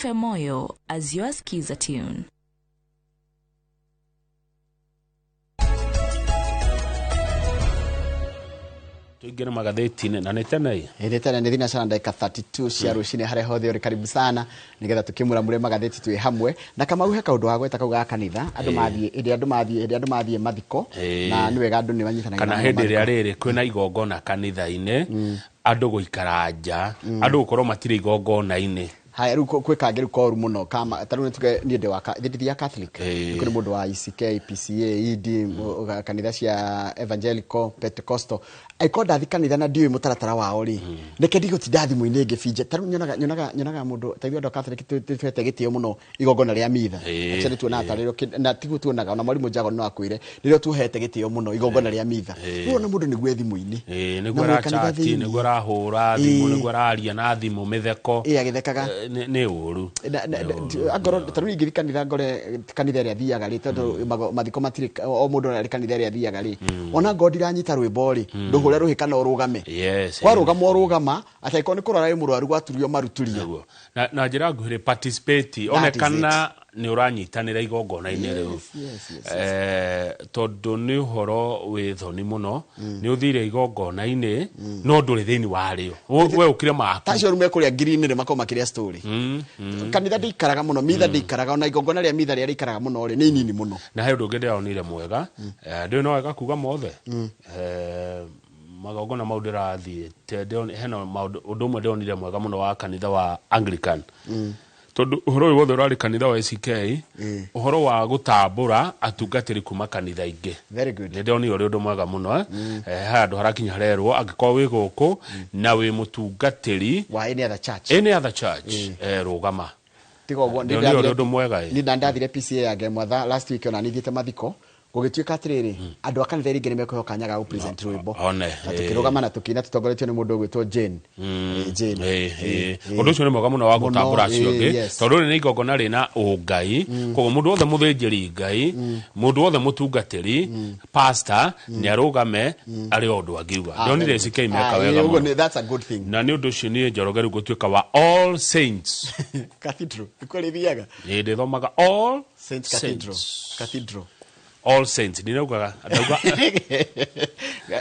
Jipe moyo as your skiza tune. Tũingĩre magathĩti-inĩ na nĩ tene. Ĩndĩ tene nĩ thinacara ndagĩka 32 cia rũcinĩ harĩa hothe ũrĩ, karibu sana nĩgetha tũkĩmũramũre magathĩti twĩ hamwe na Kamau. He kaũndũ wa gweta kau ga kanitha, andũ mathiĩ hĩndĩ andũ mathiĩ mathiko na nĩ wega andũ nĩ manyitanagĩra kana mũno hĩndĩ ĩrĩa mathiko. Rĩrĩ kwĩna igongona kanitha-inĩ, andũ gũikara nja, andũ gũkorwo matirĩ igongona-inĩ. Haya, rĩu kwĩ kangĩ rĩu koru mũno kama ta rĩu nĩtuge niĩ ndĩ wa ndithiaga Catholic. Kũrĩ mũndũ wa ECK, PCA, ED, kanitha cia Evangelical, Pentecostal. Angĩkorwo ndathi kanitha na ndiũĩ mũtaratara wao rĩ, reke ndigũtinda thimũ-inĩ ngĩbinja. Ta rĩu nyonaga mũndũ ta ithuĩ andũ a Catholic twete gĩtĩo mũno igongona rĩa mitha. Actually tuonaga tarĩ rĩo na tiguo tuonaga, ona mwarimũ Njago no akwĩre nĩrĩo tuohete gĩtĩo mũno, igongona rĩa mitha. Rĩu ona mũndũ nĩguo e thimũ-inĩ nĩguo na mwĩ kanitha arachati, thĩinĩ. Nĩguo arahũra thimũ, nĩguo araria na thimũ mĩtheko. Agĩthekaga. Nĩ ũru. Na- Nĩ ũru. Angorwo ta rĩu ingĩthiĩ kanitha ngore kanitha ĩrĩa thiaga rĩ, tondũ mathiko matirĩ o mũndũ arĩ kanitha ĩrĩa athiaga rĩ, ona ngorwo ndiranyita rwĩmbo rĩ, ndũhũre rũhĩ kana ũrũgame. Kwarũgama ũrũgama, atĩ angĩkorwo nĩ kũrwara wĩ mũrwaru, gwaturio maruturio. Nĩguo. Na njĩra nguhĩ rĩ, participate That is onekana nĩ ũranyitanĩra igongona-inĩ rĩu. Yes. Tondũ nĩ ũhoro wĩ thoni mũno nĩ ũthire igongona-inĩ no ndũrĩ thĩinĩ warĩo, we ũkire maku. Tacio rĩu mekũrĩa ngirini rĩ, makorwo makĩrĩa story. Kanitha ndĩikaraga mũno, mitha ndĩikaraga, ona igongona rĩa mitha rĩrĩa rĩikaraga mũno rĩ, nĩ inini mũno. Na he ũndũ ũngĩ ndĩronire mwega. Ndĩũĩ no wega kuga mothe. Magongona mau ndĩrathiĩte hena maũndũ, ũndũ ũmwe ndĩronire mwega mũno wa kanitha wa Anglican, tondũ ũhoro ũyũ wothe ũrarĩ kanitha wa ACK, ũhoro wa gũtambũra atungatĩri kuma kanitha ingĩ. Very good. Nĩ ndĩronire ũrĩ ũndũ mwega mũno. He handũ harakinya harerwo angĩkorwo wĩ gũkũ na wĩ mũtungatĩri wa any other church, any other church, rũgama. Tiga ũguo. Ndĩronire ũrĩ ũndũ mwega. Nĩ ndathire PCA ya Ngemwatha last week, ona nithiĩte mathiko, gũgĩtuĩka atĩrĩrĩ, andũ a kanitha iria ingĩ nĩ mekũheo kanya ga gũpresent rwĩmbo. One, na tũkĩrũgama na tũkĩina tũtongoretio nĩ mũndũ ũgwĩtwo Jane. Jane. Ũndũ ũcio nĩ mwega mũno wa Mũno, gũtambũra acio angĩ, tondũ rĩrĩ nĩ igongona rĩna ũngai. Koguo mũndũ wothe mũthĩnjĩri Ngai, mũndũ wothe mũtungatĩri, pastor, nĩ arũgame arĩ o ũndũ angiuga. Ndĩronire Very good. ACK meka wega ũguo mũno. That's a good thing. Na nĩ ũndũ ũcio niĩ Njoroge rĩu ngũtuĩka wa All Saints. Cathedral nĩkuo rĩthiaga. Ĩ, ndĩthomaga All Saints Cathedral. Saints. Cathedral. All Saints ndinaugaga ndauga.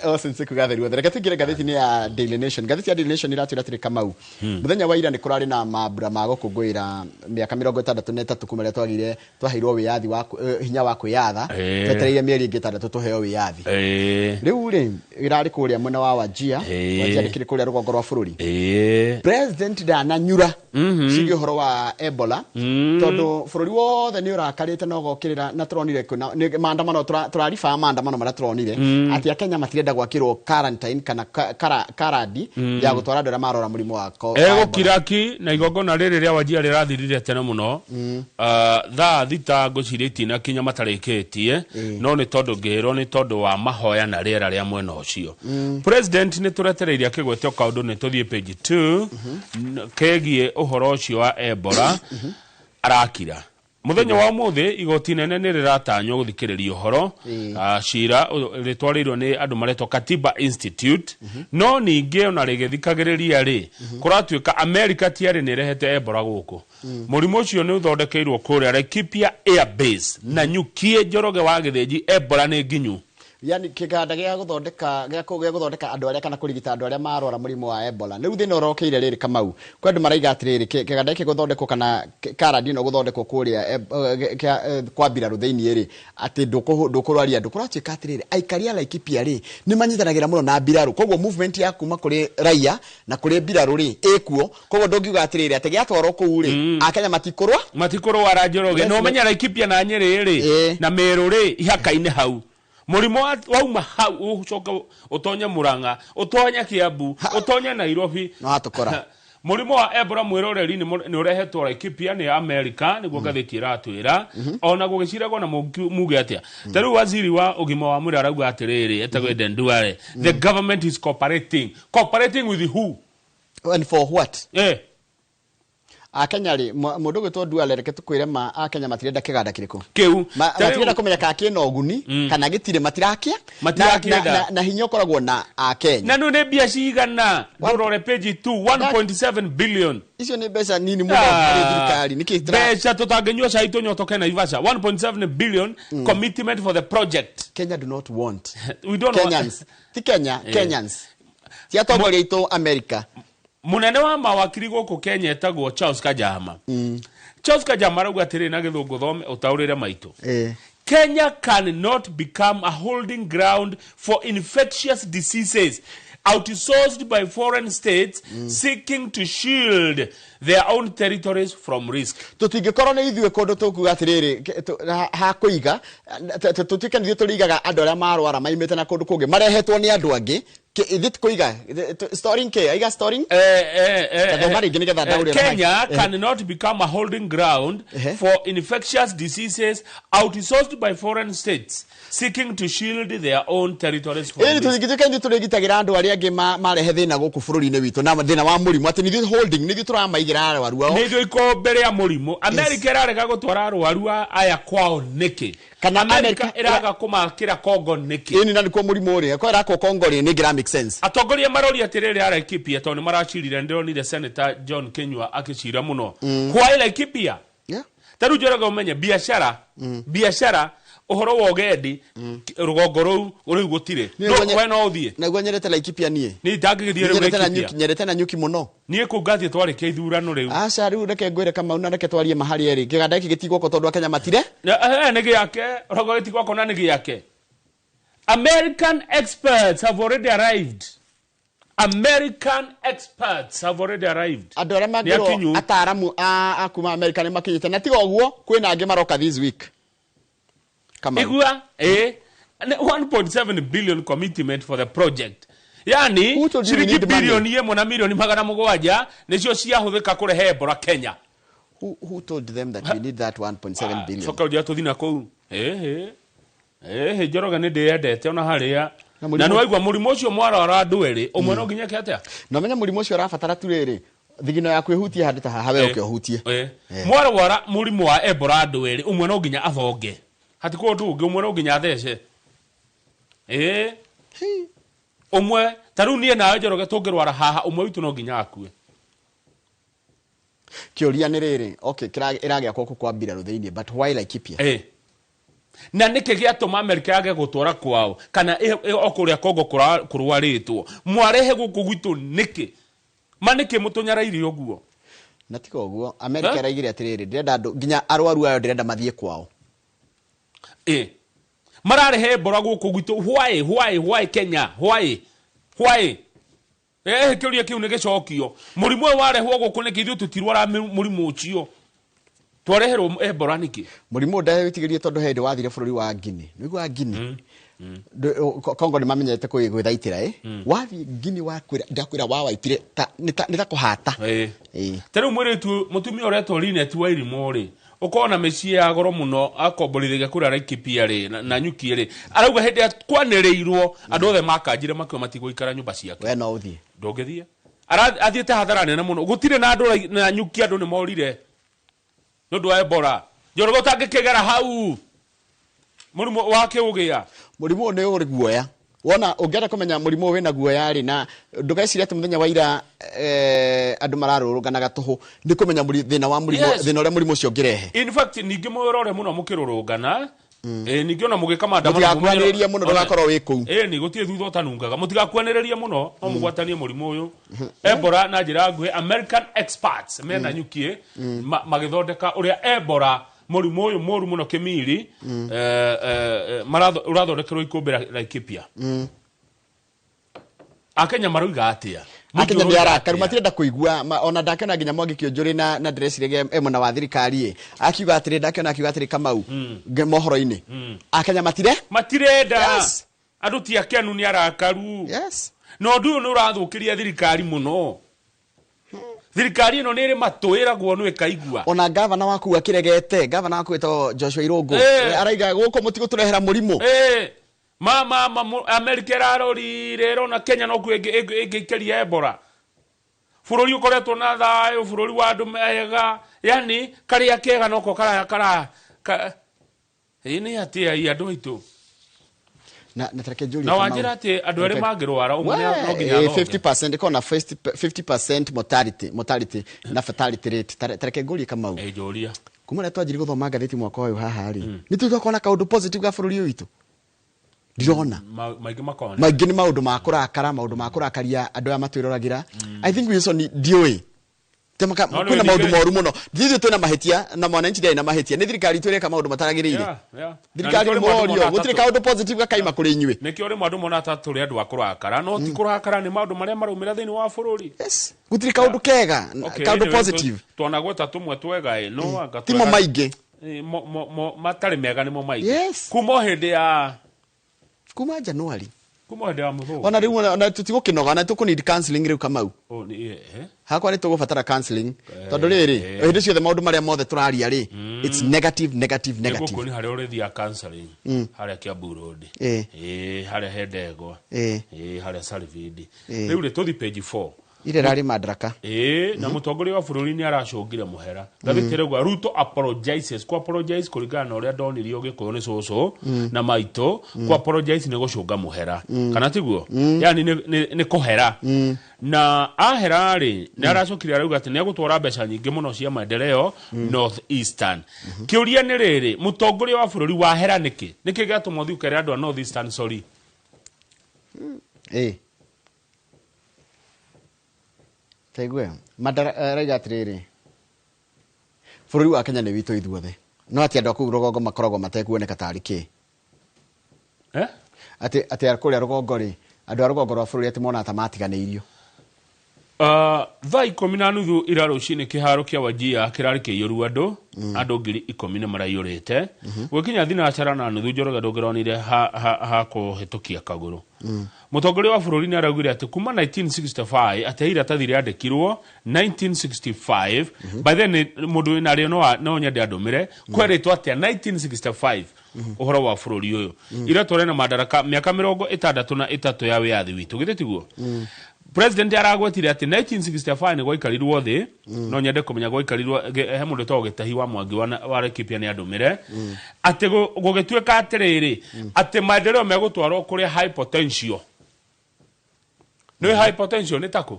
All Saints kuga theru othe. Reke tũingĩre ngathĩti-inĩ ya Daily Nation. Ngathĩti ya Daily Nation iratwĩra atĩrĩ, Kamau, mũthenya wa ira nĩ kũrarĩ na mambura ma gũkũngũĩra mĩaka 63 kuma rĩrĩa twagĩire twaheirwo wĩyathi wa hinya wa kwĩyatha. Twetereire mĩeri ĩngĩ 6 tũheo wĩyathi. Rĩu rĩ, ĩrarĩ kũrĩa mwena wa Wajia. Wajia nĩ kĩrĩ kũrĩa rũgongo rwa bũrũri. President ndananyura cigie ũhoro wa Ebola, tondũ bũrũri wothe nĩ ũrakarĩte na ũgokĩrĩra, na tũronire kwĩna maandamano, tũraribaa maandamano marĩa tũronire atĩ Akenya matirenda gwakĩrwo quarantine kana karandi ya gũtwara andũ arĩa marora mũrimũ wa wa Ebola. Egũkira ki na igongona rĩrĩ rĩa Wajia rĩrathirire tene mũno. Thaa 6 ngwĩciria itinakinya matarĩkĩtie, no nĩ tondũ ngĩrwo nĩ tondũ wa mahoya na rĩera rĩa mwena ũcio. President nĩ tũretereirie akĩgwetio kaũndũ, nĩ tũthiĩ page 2 kegiĩ ũhoro ũcio wa Ebola. Arakira. Mũthenya wa ũmũthĩ igoti nene nĩ rĩratanywo gũthikĩrĩria ũhoro. Cira rĩtwarĩirwo nĩ andũ maretwo Katiba Institute, no ningĩ ona rĩgĩthikagĩrĩria rĩ, kũratuĩka America tiarĩ nĩ ĩrehete Ebola gũkũ. Mũrimũ ũcio nĩ ũthondekeirwo kũrĩa Laikipia Air Base na nyukie. Njoroge wa Gĩthĩnji, Ebola nĩ nginyu. Yani kĩganda gĩa gũthondeka andũ arĩa kana kũrigita andũ arĩa marwara mũrimũ wa Ebola. Rĩu thĩna ũrokĩire rĩrĩ, Kamau, kwĩ andũ maraiga atĩrĩrĩ, kĩganda gĩkĩ gũthondekwo kana karandi ĩno gũthondekwo kũrĩa kwa mbirarũ thĩinĩ rĩ, atĩ ndũkũrwaria andũ. Kũratuĩka atĩrĩrĩ, aikari a Laikipia rĩ, nĩ manyitanagĩra mũno na mbirarũ, koguo movement ya kuma kũrĩ raia na kũrĩ mbirarũ rĩ ĩkuo, koguo ndũngiuga atĩrĩrĩ atĩ gĩatwarwo kũu rĩ, Akenya matikũrwa. Matikũrwara, Njoroge. Na ũmenye Laikipia na Nyĩrĩ rĩ, na Meru rĩ, ihaka-inĩ hau mũrimũ wauma hau ũcoke ũtonye Murang'a, ũtonye Kiambu, ũtonye Nairobi. No hatũkora. Mũrimũ wa Ebola, mwĩroreri, nĩ ũrehetwo Laikipia nĩ Amerika, nĩguo ngathĩti ĩratwĩra. Ona gũgĩciragwo na muge atĩa, ta rĩu waziri wa ũgima wa mwĩrĩ arauga atĩrĩrĩ, etagwo Aden Duale, "The government is cooperating." Cooperating with who? And for what? Akenya rĩ, mũndũ ũgwĩtwo Duale, reke tũkwĩre ma, Akenya matirenda kĩganda kĩrĩkũ. Kĩu. Ta rĩu- Matirenda kũmenya kana kĩna ũguni kana gĩtirĩ, matirakia. Matirakĩenda. Na hinya ũkoragwo na Akenya. Na nĩ mbia cigana? Ndũrore page 2, 1.7 billion. Icio nĩ mbeca nini mũno harĩ thirikari, nĩkĩ Mbeca tũtangĩnyua cai tũnyotoke Naivasha. 1.7 billion commitment for the project. Kenya do not want. We don't want- Kenyans ti Kenya, Kenyans ti atongoria aitũ America. Munene wa mawakiri gũkũ Kenya etagwo Charles Kajama. Charles Kajama arauga atĩrĩ na Gĩthũngũ, thome ũtaũrĩre maitũ. Kenya cannot become a holding ground for infectious diseases outsourced by foreign states seeking to shield their own territories from risk. Tũtingĩkorwo nĩ ithuĩ kũndũ tũkuga atĩrĩrĩ, ha kũiga tũtuĩke nĩ ithuĩ tũrĩigaga andũ arĩa marwara maimĩte na kũndũ kũngĩ marehetwo nĩ andũ angĩ. Ithuĩ ti kũiga storing ke aiga storing. Tathoma rĩngĩ nĩgetha ndaũre na Kenya mic. Cannot become a holding ground for infectious diseases outsourced by foreign states seeking to shield their own territories from Ĩni, risk. tũtingĩtuĩka ithuĩ tũrĩgitagĩra andũ arĩa angĩ marehe thĩna gũkũ bũrũri-inĩ witũ na thĩna wa mũrimũ, atĩ nĩ ithuĩ holding, nĩ ithuĩ tũramaigĩra arwaru ao. Nĩ ithuĩ ikũmbĩ rĩa mũrimũ. America ĩrarega gũtwara arwaru aya kwao nĩkĩ? Kana America America- ĩraga kũmakĩra Congo nĩkĩ? Ĩni, na nĩkuo mũrimũ ũrĩ ko ĩrakwo Kongo rĩ, nĩ ĩngĩra make sense. Atongoria maroria atĩrĩrĩ, a Laikipia, tondũ nĩ maracirire, ndĩronire Senator John Kinyua akĩcira mũno why Laikipia. Ta rĩu Njoroge, ũmenye biacara, biacara, ũhoro wa ũgendi rũgongo rũu rĩu gũtirĩ. Niĩ No, ngwenye- we no ũthiĩ. Naguo nyendete Laikipia niĩ. Niĩ itangĩgĩthiĩ rĩu Nyendete na Laikipia. nyuki, nyendete na nyuki mũno. Niĩ kũu ngathiĩ twarĩkia ithurano rĩu. Aca, rĩu reke ngwĩre Kamau, na reke twarie mahari erĩ, kĩganda gĩkĩ gĩtigwoko tondũ Akenya matire. Nĩ gĩake rogo gĩtigwako na nĩ gĩake. American experts have already arrived. American experts have already arrived. Andũ arĩa Nĩ mangĩrwo akinyu. ataaramu a kuma America nĩ makinyĩte, na tiga ũguo kwĩna angĩ maroka this week, Kamau. Igua, 1.7 billion commitment for the project, yani Who told you we ciringi need money? bilioni 1 na milioni 700 nĩcio ciahũthĩka kũrehe Ebola Kenya. Who told them that we need that 1.7 billion? Coka ũnjĩra tũthi na kũu. Ĩhĩ ĩhĩ, Njoroge, nĩ ndĩyendete ona harĩa. Na mũrimũ- Na nĩ waigua mũrimũ ũcio mwarwara andũ erĩ, ũmwe no nginya eke atĩa? Na ũmenye mũrimũ ũcio ũrabatara tu rĩrĩ thigino ya kwĩhutia handũ ta haha, we ũke ũhutie. Mwarwara mũrimũ wa Ebola andũ erĩ, ũmwe no nginya athonge, hatikũ ũndũ ũngĩ, ũmwe no nginya athece. Ũmwe ta rĩu niĩ nawe Njoroge tũngĩrwara haha, ũmwe witũ no nginya akue. Kĩũria nĩ rĩrĩ, okay, ĩragĩakwo gũkũ kwa mbirarũ thĩinĩ, but why Laikipia? Na nĩkĩ gĩatũma Amerika yage gũtwara kwao kana o kũrĩa Kongo kũrwarĩtwo, mwarehe gũkũ gwitũ nĩkĩ? Ma nĩkĩ mũtũnyaraire ũguo? Na tiga ũguo, America Eh? ĩraigire atĩrĩrĩ, ndĩrenda andũ nginya arwaru ayo ndĩrenda mathiĩ kwao. Mararehe Ebola gũkũ gwitũ, why, why, why Kenya, why, why? Kĩũria kĩu nĩ gĩcokio. Mũrimũ ũyũ warehwo gũkũ nĩkĩ? Ithuĩ tũtirwara mũrimũ ũcio, twareherwo Ebola nĩkĩ? Mũrimũ ndewĩtigĩrie tondũ he hĩndĩ wathire bũrũri wa Guinea, nĩguo wa Guinea. Kongo nĩ mamenyete gwĩthaitĩra. Wathiĩ Guinea, wakwĩra, ndakwĩra wawaitire ta nĩ ta kũhata. Ta rĩu mũirĩtu, mũtumia ũretwo Linet Wairimu rĩ, ũkorwo na mĩciĩ ya goro mũno, akomborithagia kũrĩa Laikipia rĩ na Nyuki rĩ, arauga hĩndĩ ĩrĩa kwanĩrĩirwo andũ othe makanjire makiuga matigũikara nyũmba ciake. We no ũthiĩ? Ndũngĩthiĩ. Athiĩte hathara nene mũno, gũtirĩ na andũ na Nyuki, andũ nĩ morire nĩ ũndũ wa Ebola. Njoroge, ũtangĩkĩgera hau mũrimũ wa kĩũgĩa. Mũrimũ ũyũ nĩ ũrĩ guoya. Wona ũngĩenda kũmenya mũrimũ ũyũ wĩna guoya rĩ, na ndũgecirie atĩ mũthenya wa ira andũ mararũrũnganaga tũhũ, nĩ kũmenya thĩna wa mũrimũ, thĩna ũrĩa mũrimũ ũcio ũngĩrehe. In fact, ningĩ mwĩrore mũno mũkĩrũrũngana. Ningĩ ona mũgĩka maandamano, Mũtigakuhanĩrĩrie mũno, ndũgakorwo wĩ kũu. Ni gũtirĩ thutha ũtanungaga, mũtigakuanĩrĩrie mũno, no mũgwatanie mũrimũ ũyũ Ebola. Na njĩra nguhĩ, American experts mena Nyuki magĩthondeka ũrĩa Ebola, mũrimũ ũyũ mũru mũno kĩmiri, ũrathondekerwo ikũmbĩ Laikipia. Akenya maroiga atĩa? Mũingĩ Akenya nĩ ũroiga arakaru, atĩa? Matirenda kũigua. Ona ndakĩona nginya Mwangi Kĩũnjũrĩ na ndĩreciria e mwena wa thirikari ĩ, akiuga atĩrĩ, ndakĩona akiuga atĩrĩ Kamau mohoro-inĩ, Akenya matire Matirenda. Andũ ti akenu, nĩ arakaru. Na ũndũ ũyũ nĩ ũrathũkĩria thirikari mũno. Thirikari ĩno nĩ ĩrĩ matũ, ĩragwo nĩ ĩkaigua. Ona gavana waku akĩregete, gavana waku wĩtagwo Joshua Irũngũ, araiga gũkũ mũtigũtũrehera mũrimũ. Ma America ĩrarorire ĩrona Kenya no kuo ĩngĩikĩria Ebola. Bũrũri ũkoretwo na thayũ, bũrũri wa andũ mega, yani karĩa kega noko kara kara ka, ĩ nĩ atĩa i andũ aitũ? Na tareke njũrie Na Kamau. wanjĩra atĩ andũ erĩ mangĩrwara ũmwe no nginya We, athonge. 50% ĩkoragwo na 50% mortality na fatality rate. Tareke ngũrie Kamau. Ĩ, njũria. Kuma rĩrĩa twanjirie gũthoma ngathĩti mwaka ũyũ haha rĩ, nĩ tũĩ twakona kaũndũ positive ga bũrũri ũyũ witũ? Ndirona. Maingĩ makoragwo Maingĩ nĩ maũndũ ma kũrakara, maũndũ ma kũrakaria andũ aya matwĩroragĩra. I think Wilson ndiũĩ. No, nĩ Kwĩna maũndũ wĩthike- moru mũno. Ithuĩ twĩna mahĩtia na mwananchi ndarĩ na mahĩtia. Nĩ thirikari itũ ĩreka maũndũ matagĩrĩire. Yeah. Thirikari Na nĩ nĩkĩo rĩmwe andũ mũrorio, monaga gũtirĩ ta kaũndũ positive gakaima kũrĩ inyuĩ. Nĩkĩo rĩmwe andũ monaga ta tũrĩ andũ a kũrakara, no ti kũrakara, nĩ maũndũ marĩa maraumĩra thĩinĩ wa bũrũri. Yes. Gũtirĩ kaũndũ kega, Okay, kaũndũ anyway, positive. twanagweta tũmwe twega ĩ, no anga Timo twega- maingĩ. Ĩ, matarĩ mega nĩmo maingĩ. Yes. Kuma o hĩndĩ ya Kuma January. Kuma o hĩndĩ ya mũthũngũ. Ona rĩu ona tũtigũkĩnoga, ona tũkũ need counseling rĩu Kamau. Oh, eh. Hakwa nĩ tũgũbatara counseling tondũ rĩrĩ, hĩndĩ ciothe maũndũ marĩa mothe tũraria rĩ, it's negative, negative, negative. Nĩngũkuonia harĩa ũrĩthiaga counseling, harĩa Kiambu Road. Ĩ, harĩa he ndegwa. Ĩ, harĩa Salvidi. Rĩu rĩ, tũthi page 4. Ire rarĩ Madaraka. Ĩ, na mũtongoria wa bũrũri nĩ aracũngire mũhera. Ngathĩti ĩrauga Ruto apologizes. Ku apologize, kũringana na ũrĩa ndonirio Gĩkũyũ nĩ cũcũ na maitũ, ku apologize nĩ gũcũnga mũhera, kana tiguo? Yani nĩ kũhera. Na ahera rĩ, nĩ aracokire arauga atĩ nĩ egũtwara mbeca nyingĩ mũno cia maendeleo North Eastern. Kĩũria nĩ rĩrĩ, mũtongoria wa bũrũri wahera nĩkĩ? Nĩkĩ gĩatũma ũthiĩ ũkere andũ a North Eastern sorry? Ĩ. Taigue, araiga atĩrĩrĩ, bũrũri wa Kenya nĩ witũ ithuothe, no atĩ andũ a kũu rũgongo makoragwo matekuoneka tarĩ kĩ. Eh? Atĩ kũrĩa rũgongo rĩ, andũ a rũgongo rwa bũrũri atĩ monaga ta matiganĩirio. Thaa 10:30 ira rũcinĩ kĩharo kĩa Wajir kĩrarĩ kĩiyũru andũ, andũ 10,000 nĩ maraiyũrĩte. Gwĩkinya 6:30 Njoroge ndũngĩronire ha kũhĩtũkia kagũrũ. Mũtongoria wa bũrũri nĩ araugire atĩ kuma 1965, atĩ iratathi rĩandĩkirwo 1965, by then mũndũ wĩna rĩo no nyende andũmĩre, kwerĩtwo atĩa 1965 ũhoro wa bũrũri ũyũ. Ira twarĩ na madaraka mĩaka 63 ya wĩyathi witũ, githĩ tiguo? President aragwetire atĩ 1965 nĩ gwaikarirwo thĩ, no nyende kũmenya gwaikarirwo he mũndũ wĩtagwo Gĩtahi wa Mwangi wa Laikipia nĩ andũmĩre atĩ gũgĩtuĩka atĩrĩrĩ, atĩ maendeleo megũtwarwo kũrĩa high potential. Nĩ high potential nĩ takũ?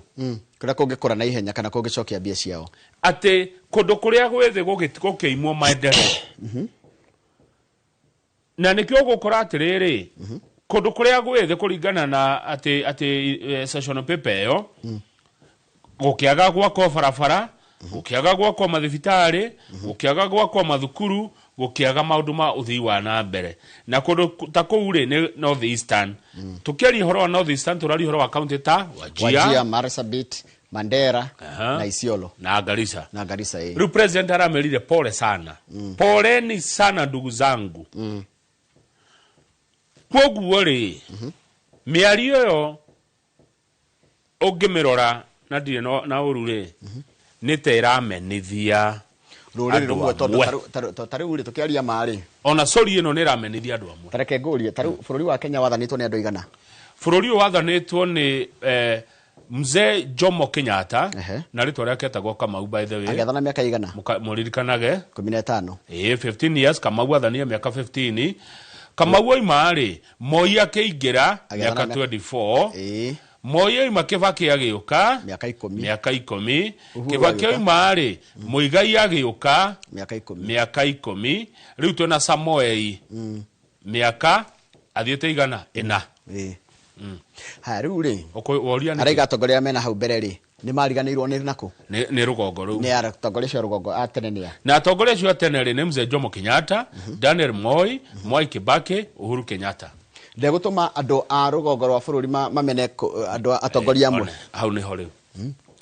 Kũrĩa kũngĩkũra na ihenya kana kũngĩcokia mbia ciao. Atĩ kũndũ kũrĩa gwĩthĩ gũkĩimwo maendeleo. Na nĩkĩo ũgũkora atĩrĩrĩ, kũndũ kũrĩa gwĩthĩ kũringana na atĩ session paper ĩyo, gũkĩaga gwakwo barabara, gũkĩaga gwakwo mathibitarĩ, gũkĩaga gwakwo mathukuru, gũkĩaga maũndũ ma ũthii wa na mbere. Na kũndũ ta kũu rĩ, nĩ North Eastern. Tũkĩaria ũhoro wa North Eastern, tũraria ũhoro wa county ta Wajir, Wajir, Marsabit, Mandera na Isiolo. Na Garissa. Na Garissa, eh. Rĩu president aramerire pole sana. Poleni sana ndugu zangu. Kwoguo rĩ, mĩario ĩyo ũngĩmĩrora na ndirĩ na ũru rĩ, nĩ ta ĩramenithia rũrĩrĩ andũ rũmwe, tondũ amwe. Ta rĩu rĩ, tũkĩaria ma rĩ, Ona sorry ĩno nĩ ĩramenithia andũ amwe. Ta reke ngũrie, ta rĩu bũrũri wa Kenya wathanĩtwo nĩ andũ aigana? Bũrũri ũyũ wathanĩtwo nĩ mzee Jomo Kenyatta, na rĩtwa rĩake etagwo Kamau, by the way. Agĩathana mĩaka igana? Mũririkanage. 15. Ĩĩ, 15 years Kamau athanire mĩaka 15. Kamau oima rĩ, Moi akĩingĩra Agĩathana mĩaka 24. Moi oima Kibaki agĩũka mĩaka 10. Mĩaka 10. Uhuru Kibaki agĩũka. oima rĩ, Muigai agĩũka mĩaka 10. Mĩaka 10. Rĩu twĩna Samoei mĩaka athiĩte 400. Haya, rĩu rĩ, Woria nĩkĩ? araiga atongoria arĩa mena hau mbere rĩ, nĩ mariganĩirwo nĩ nakũ? Nĩ rũgongo rũu. Nĩ atongoria acio a rũgongo a tene nĩ a? Na atongoria acio a tene rĩ, nĩ mzee Jomo Kenyatta, Daniel Moi, Mwai Kibaki, Uhuru Kenyatta. Ndegũtũma andũ a rũgongo rwa bũrũri mamene andũ a atongoria amwe. Hau nĩho rĩu.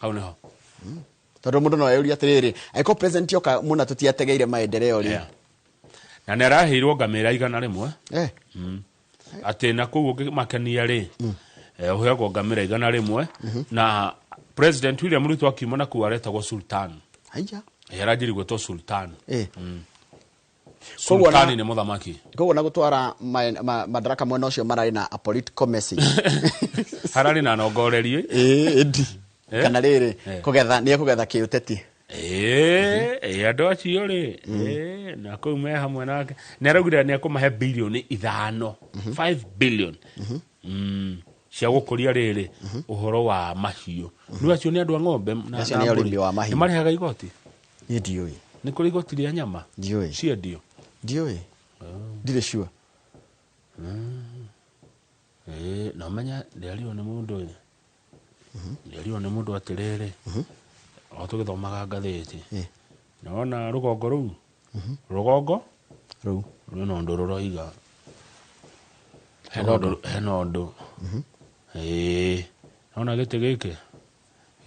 Hau nĩho. Tondũ mũndũ no eyũrie atĩrĩrĩ, angĩkorwo president oka mũna tũtiategeire maendeleo rĩ. Na nĩ araheirwo ngamĩra 100. Atĩ na kũu ũngĩmakenia rĩ, ũheagwo ngamĩra 100. Na President William Ruto akiuma na kũu aretagwo Sultan. Haiya. Aranjĩrĩ gwĩtwo Sultan. Koguo Sultani nĩ mũthamaki. Koguo na gũtwara madaraka mwena ũcio mararĩ na a political message. Hararĩ na nongorerie. Ĩĩ, ĩndi. Kana rĩrĩ kũgetha nĩ ekũgetha kĩũteti. Ĩĩ, andũ acio rĩ, na kũu me hamwe nake nĩ araugire nĩ ekũmahe bilioni 5, 5 billion cia gũkũria rĩrĩ ũhoro wa mahiũ. Nĩ acio nĩ andũ a ng'ombe na Acio na nĩ mbũri. ũrĩmi wa mahiũ. Nĩ marĩhaga igoti? Niĩ ndiũĩ. Nĩ kũrĩ igoti rĩa nyama? Ndiũĩ. Ciendio? Ndiũĩ. Ndirĩ sure. Ĩĩ, na ũmenye ndĩarirwo nĩ mũndũ ĩ. Ndĩarirwo nĩ mũndũ atĩrĩrĩ, o tũgĩthomaga ngathĩti. Nĩwona rũgongo rũu? Rũgongo? Rũu. Rwĩna ũndũ rũroiga. Hena ũndũ. Ĩĩ. Nĩwona gĩtĩ gĩkĩ?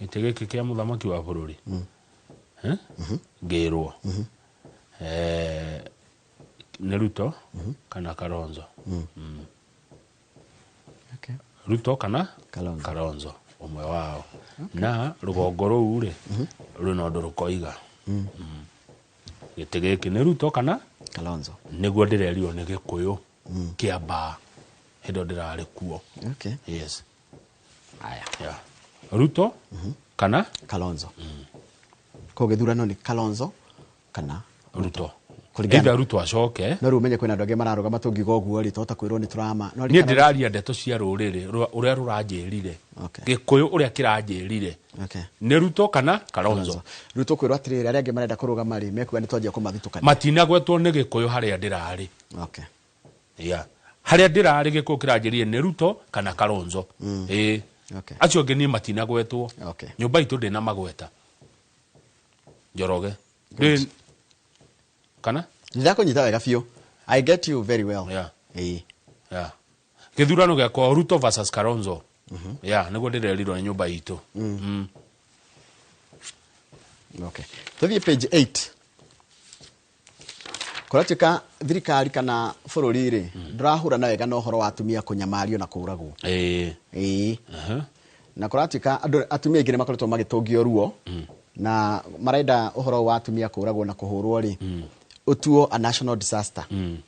Gĩtĩ gĩkĩ kĩa mũthamaki wa bũrũri? Ngĩrwo. Nĩ Ruto kana Kalonzo? Okay. Ruto kana Kalonzo. Kalonzo ũmwe wao. Na rũgongo rũu rĩ, rwĩna ũndũ rũkoiga. Gĩtĩ gĩkĩ nĩ Ruto kana Kalonzo. Nĩguo ndĩrerirwo nĩ Gĩkũyũ kĩambaa hĩndĩ ĩyo ndĩrarĩ kuo. Okay. Yes. Aya. Yeah. Ruto kana Kalonzo. Koguo gĩthurano nĩ Kalonzo kana Ruto. Kũringana- Either Ruto acoke. No rĩu ũmenye kwĩna andũ angĩ mararũgama tũngiuga ũguo rĩ, twahota kwĩrwo nĩ tũrama. No Niĩ ririkana- ndĩraria ndeto cia rũrĩrĩ ũrĩa rũranjĩrire. Okay. Gĩkũyũ ũrĩa kĩranjĩrire. Okay. Nĩ Ruto kana Kalonzo. Rĩu tũkwĩrwo atĩrĩrĩ, arĩa angĩ marenda kũrũgama rĩ, mekuga nĩ twanjia kũmathutũkania. Matinagwetwo nĩ Gĩkũyũ harĩa ndĩrarĩ. Okay. Yeah. Harĩa ndĩrarĩ Gĩkũyũ kĩranjĩrire nĩ Ruto kana Kalonzo. Ĩĩ. Okay. Acio angĩ niĩ matinagwetwo. Okay. Nyũmba itũ ndĩna magweta. Njoroge. Ndĩ kana? Ndĩrakũnyita wega biũ. I get you very well. Yeah. Ĩĩ. Yeah. Gĩthurano gĩakwa Ruto versus Kalonzo. Yeah, nĩguo ndĩrerirwo nĩ nyũmba itũ. Okay. Tũthiĩ page 8. Kũratuĩka thirikari kana bũrũri rĩ, ndũrahũrana wega na ũhoro wa atumia kũnyamario na kũũragwo. Ĩĩ. Ĩĩ. Aha. Na kũratuĩka andũ atumia aingĩ nĩ makoretwo magĩtũngio ruo na marenda ũhoro wa atumia kũũragwo na kũhũrwo rĩ, ũtuo a national disaster.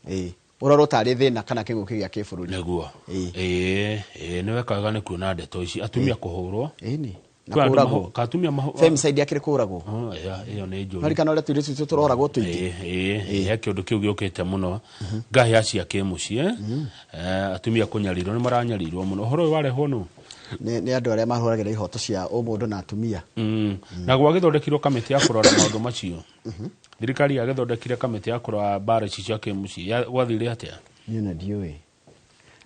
Ĩĩ. Ũrorwo tarĩ thĩna kana kĩng'ũki gĩa kĩbũrũri. Nĩguo. Ĩĩ. Ĩĩ, ĩĩ, nĩ weka wega nĩ kuona ndeto ici. Atumia kũhũrwo. Ĩni. Na Kwĩ andũ kũũragwo. ka atumia mahu- Femicide yakĩrĩ kũũragwo. Oh, ĩyo nĩ njũru. Marikana ũrĩa tũirĩtu twitũ tũroragwo tũingĩ. Ĩĩ, ĩĩ, he kĩũndũ kĩu gĩũkĩte mũno. Ngahĩa cia kĩmũciĩ. Atumia kũnyarirwo nĩ maranyarirwo mũno. Ũhoro ũyũ warehwo nũ? Nĩ andũ arĩa mahũragĩra ihoto cia ũmũndũ na atumia. Na gwagĩthondekirwo kamĩtĩ ya kũrora maũndũ macio. Thirikari yagĩthondekire kamĩtĩ ya kũrora mbara ici cia kĩmũciĩ. Gwathire atĩa? Niĩ ona ndiũĩ.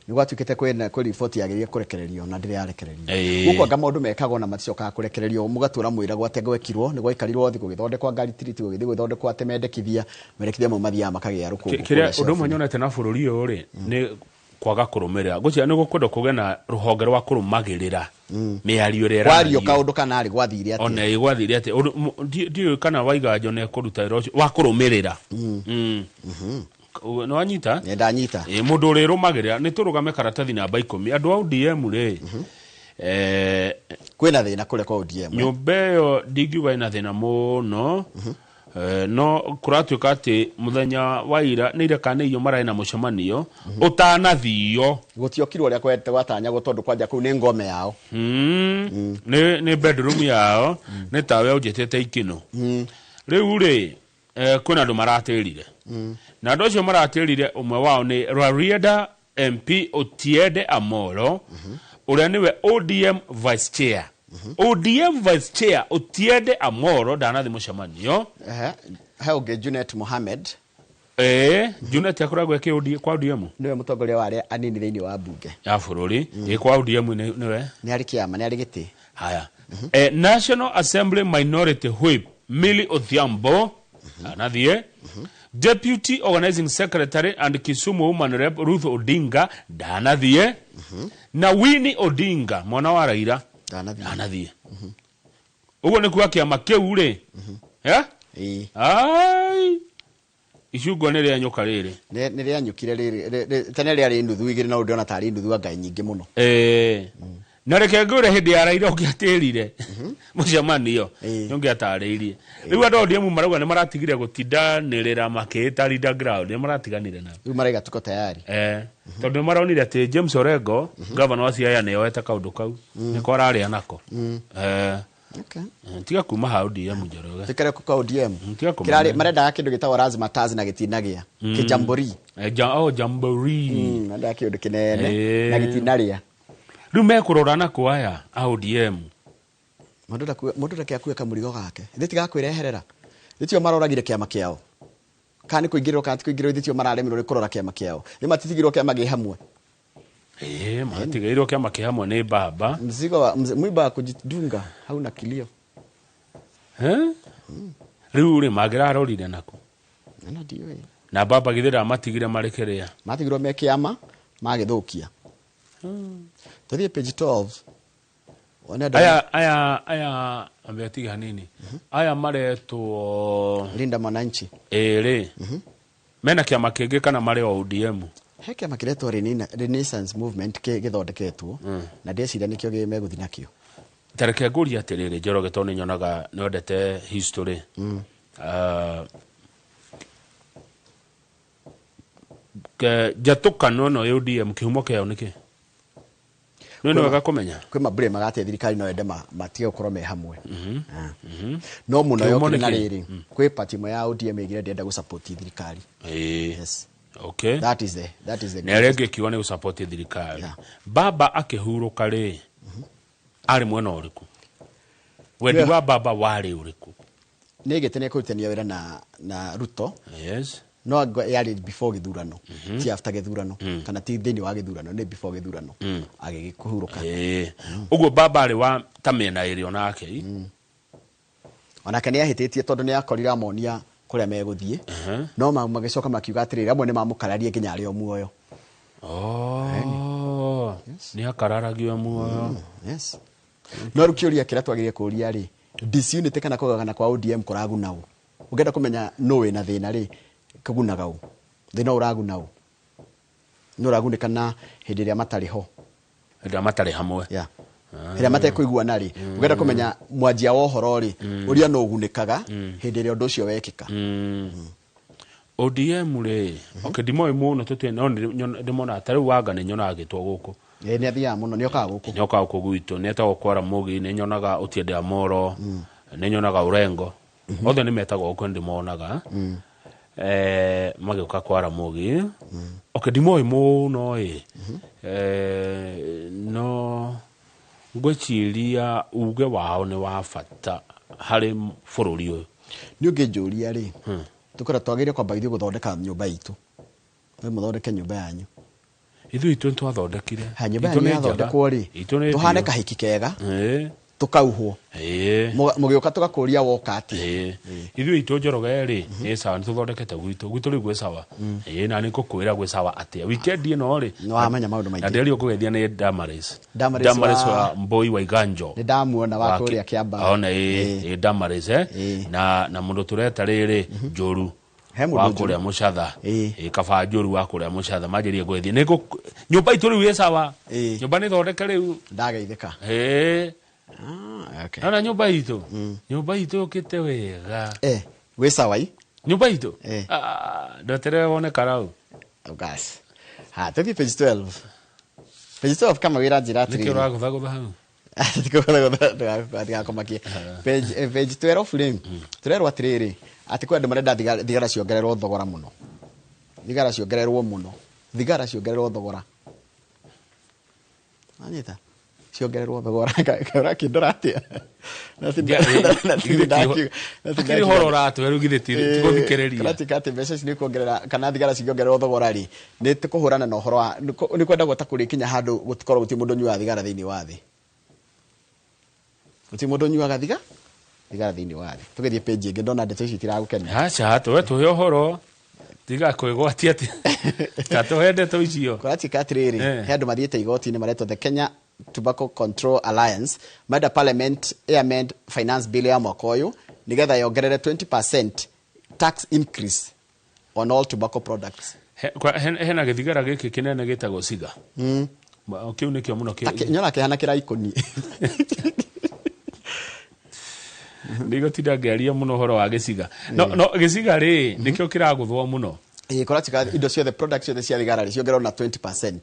Nĩ gwatuĩkĩte kwĩ riboti yagĩrĩire kũrekererio na ndĩrĩ yarekererio. Ĩĩ. Gũkũ anga maũndũ mekagwo na maticokaga kũrekererio, mũgatũra mwĩragwo atĩ gwekirwo, nĩ gwaikarirwo thĩ gũgĩthondekwo ngari tiriti, gũgĩthiĩ gũgĩthondekwo atĩ mendekithia, mendekithia mau mathiaga makagĩa rũkũngũ Kĩrĩa kũrĩa ũndũ ũmwe shelf-inĩ. nyonete na bũrũri ũyũ rĩ, nĩ kwaga kũrũmĩrĩra. Ngwĩciria nĩ gũkwendwo kũgĩe na rũhonge rwa kũrũmagĩrĩra mĩario ĩrĩa Kwario ĩrario. kaũndũ kana rĩ gwathire atĩa? Ona ĩ gwathire atĩa? Ũndũ, ndiũĩ kana Waiganjo nĩ ekũruta wĩra ũcio wa kũrũmĩrĩra. Nĩ wanyita? Nĩ ndanyita. Ĩ, mũndũ ũrĩrũmagĩrĩra nĩ tũrũgame karatathi namba 10. Andũ a ODM rĩ, Kwĩna thĩna kũrĩa kwa ODM. Nyũmba ĩyo ndingiuga ĩna thĩna mũno. No kũratuĩka atĩ mũthenya wa ira nĩ ira kana nĩ irio mararĩ na mũcemanio ũtanathio. Gũtiokirwo ũrĩa gwatanyagwo tondũ kwanja kũu nĩ ngome yao. Nĩ bedroom yao, nĩ tawe ũnjĩtĩte ikĩno. Rĩu rĩ, kwĩna andũ maratĩrire. Na andũ acio maratĩrire ũmwe wao nĩ Rarieda MP Otiende Amolo, ũrĩa nĩwe ODM Vice Chair. ODM Vice Chair Otiende Amolo ndanathi mũcemanio. Ehe, he ũngĩ Junet Mohamed. Junet akoragwo eke ODM, kwa ODM? Nĩwe mũtongoria wa arĩa anini thĩinĩ wa bunge. Ya bũrũri. Kwa ODM nĩwe? Nĩ arĩ kĩama, nĩ arĩ gĩtĩ. Haya. National Assembly Minority Whip Millie Odhiambo anathiĩ. Deputy Organizing Secretary and Kisumu Woman Rep Ruth Odinga ndanathiĩ. Na Winnie Odinga mwana wa Raila Ndanathiĩ. ndanathiĩ. Ũguo nĩ kuga kĩama kĩu rĩ. Ĩĩ. Ai. Icungwa nĩ rĩanyũka rĩrĩ. Nĩ rĩanyũkire rĩrĩ, tene rĩarĩ nuthu igĩrĩ na ũndĩona tarĩ nuthu anga nyingĩ mũno. Na reke ngwĩre hĩndĩ ya Raila ũngĩatĩrire mũcemanio, Ĩĩ. nĩ ũngĩatarĩirie. Rĩu andũ a ODM marauga nĩ maratigire gũtindanĩrĩra makĩĩta leader ground, nĩ maratiganire na Rĩu maraiga tuko tayari. Tondũ nĩ maronire atĩ James Orengo, gavana wa Siaya, nĩ oete kaũndũ kau, nĩko ararĩa nako. Okay. Tiga kuma ha ODM, Njoroge. Tukere kwa ODM. Tiga kũmenya. Kirari marendaga kindu gitagwo razzmatazz na gitinagĩa kijambori. Oh, jamboree. Marendaga kindu kinene Ĩĩ. na gitinaria. Rĩu mekũrora na aya a ODM. Mundu ndake akue kamurigo gake ithe tigakwireherera ithe maroragire kiama kiao, kana nĩ kũingĩrĩrwo kana ti kũingĩrĩrwo, ithe tio mararemirwo nĩ kũrora kĩama kĩao, nĩ matitigirwo kĩama gĩ hamwe. Ĩĩ, matigĩirwo kĩama kĩ hamwe nĩ baba. Mzigo wa mwiba wa kujidunga hauna kilio. Eh? Rĩu rĩ, mangĩrarorire nako? Na ndiũĩ. Na baba githĩ ndamatigire marĩ kĩrĩa? Matigirwo me kĩama magĩthũkia. Tũthiĩ page 12 wone andũ. Aya ambe atige hanini, aya maretwo Linda Mwananchi. Ĩrĩ mena kĩama kĩngĩ kana marĩ o ODM? He kĩama kĩretwo Renaissance Movement gĩthondeketwo na ndĩreciria nĩkĩo megũthiĩ nakĩo. Tareke ngũrie atĩrĩrĩ, Njoroge, tondũ nĩ nyonaga nĩ wendete history. Njatũkano ĩno ya ODM, kĩhumo kĩayo nĩ kĩ? Nĩ wega kũmenya. Kwĩ mambura magatia thirikari no ende matige gũkorwo me hamwe. Ah. No mũno Kĩhumo yokire nĩ na kĩ? rĩrĩ, kwĩ party ĩmwe ya ODM ĩgire ndĩrenda gũsupport thirikari. Yes. That is the Na ĩrĩa ĩngĩ ĩkiuga nĩ gũsupport thirikari. Baba akĩhurũka rĩ, arĩ mwena ũrĩkũ? Wendi wa baba warĩ ũrĩkũ? Nĩ gĩte nĩ kũrutania wĩra na Ruto. No anga yarĩ before gĩthurano, ti after gĩthurano kana ti thĩinĩ wa gĩthurano, nĩ before gĩthurano agĩgĩkũhurũka. Ĩĩ. Ũguo baba arĩ wa ta mĩena ĩrĩ onake i? Onake nĩ ahĩtĩtie tondũ nĩ akorire amonia kũrĩa megũthiĩ, no magĩcoka makiuga atĩrĩrĩ, amwe nĩ mamũkararie nginya arĩ o muoyo. Oh, nĩ akararagio muoyo. Yes, no rĩu kĩũria kĩrĩa twagĩrĩire kũũria rĩ, disunity kana kũgagana kwa ODM kũraguna ũ? Ũngĩenda kũmenya nũ wĩna thĩna rĩ, kũgunaga ũ? Thĩna ũraguna ũ? Nĩ ũragunĩka na hĩndĩ ĩrĩa matarĩ ho? Hĩndĩ ĩrĩa matarĩ hamwe. Yeah. Hĩndĩ ĩrĩa matekũiguana rĩ, ũngĩenda kũmenya mwanjia wa ũhoro rĩ, ũrĩa nũ ũgunĩkaga hĩndĩ ĩrĩa ũndũ ũcio wekĩka. ODM rĩ, okay, ndimoĩ mũno tũtirĩ, no ndĩmonaga ta rĩu Wanga nĩ nyonaga agĩtwo gũkũ. Ĩĩ, nĩ athiaga mũno, nĩ okaga gũkũ. Nĩ okaga gũkũ gwitũ, nĩ etagwo kwara Mũgi, nĩ nyonaga Otiende Amolo, nĩ nyonaga Orengo, othe nĩ metagwo gũkũ, nĩ ndĩmonaga magĩũka kwara Mũgi. Okay, ndimoĩ mũno ĩ. No ngwĩciria uge wao nĩ wa bata harĩ bũrũri ũyũ. Nĩ ũngĩnjũria rĩ, tũkora twagĩrĩire kwamba ithuĩ gũthondeka nyũmba itũ. We mũthondeke nyũmba yanyu. Ithuĩ itũ nĩ twathondekire. Ha, nyũmba Itũ yanyu nĩ njega. yathondekwo rĩ, Itũ nĩ tũhane biũ. kahiki kega, tũkauhwo. Mũgĩũka tũgakũria woka atĩa. Ĩĩ. Ithuĩ itũ, Njoroge, rĩ, nĩ sawa, nĩ tũthondekete gwitũ, gwitũ rĩu gwĩ sawa. Ĩĩ, na nĩ ngũkwĩra gwĩ sawa atĩa weekend ĩno rĩ. Nĩ wamenya maũndũ Na maingĩ. ndĩrio ngũgeithia nĩ Damaris. Damaris. Damaris wa Mboi wa Iganjo. Nĩ ndamuona wa kũrĩa Kĩambaa. Ona ĩĩ, ĩĩ, Damaris, na mũndũ tũreta rĩrĩ Njũru He mũndũ wa Njũru. kũrĩa Mũcatha. Ĩĩ. Ĩĩ, kaba Njũru wa kũrĩa Mũcatha manjĩrie ngũgeithia nĩ nyũmba itũ rĩu ĩ sawa. Nyũmba nĩ thondeke rĩu. Ndageithĩka. Ĩĩ. Ah, okay. Nona nyũmba itũ yũkĩte wega. Gwĩ sawa i. Nyũmba itũ. Ah, ndotere wone karau. Oh, gas. Ha, tũthiĩ page 12. Page 12 kama wĩra njĩra Nĩkĩ atĩrĩrĩ. ũragũthagũtha hau? Ndigakomakie. Page 12 rĩ, tũrerwo atĩrĩrĩ, atĩ kwĩ andũ marenda thigara ciongererwo thogora mũno. Thigara ciongererwo mũno. Thigara ciongererwo thogora. Wanyita? Ciongererwo thogora. Ũrakĩndora atĩa? Na ti na ti Hakĩrĩ ũhoro ũratũhe rĩu, githĩ ti gũthikĩrĩria? Kũratuĩka atĩ mbeca ici nĩ kuongerera kana thigara cingĩongererwo thogora rĩ, nĩ tũkũhũrana na ũhoro wa nĩ kwendagwo ta kũrĩkinya handũ gũtikorwo gũtirĩ mũndũ ũnyuaga thigara thĩinĩ wa thĩ, gũtirĩ mũndũ ũnyuaga thigara thĩinĩ wa thĩ. Tũgĩthiĩ page ĩngĩ, ndona ndeto ici itiragũkenia. Aca, tũwe tũhe ũhoro, tiga kwĩgwatia atĩ ta tũhe ndeto icio. Kũratuĩka atĩrĩrĩ, he andũ mathiĩte igoti-inĩ maretwo the Kenya Tobacco Control Alliance, marenda parliament amend finance bill ya mwaka ũyũ nĩgetha yongerere 20% tax increase on all tobacco products. Hena gĩthigara gĩkĩ kĩnene gĩtagwo ciga. Kĩu nĩkĩo mũno nyona kĩhana kĩraikoni. Ndigũtinda ngĩaria mũno ũhoro wa gĩciga. No no gĩciga rĩ nĩkĩo kĩragũthwo mũno. Ĩĩ, kũratuĩka indo ciothe, products ciothe cia thigara rĩ, ciongererwo na 20%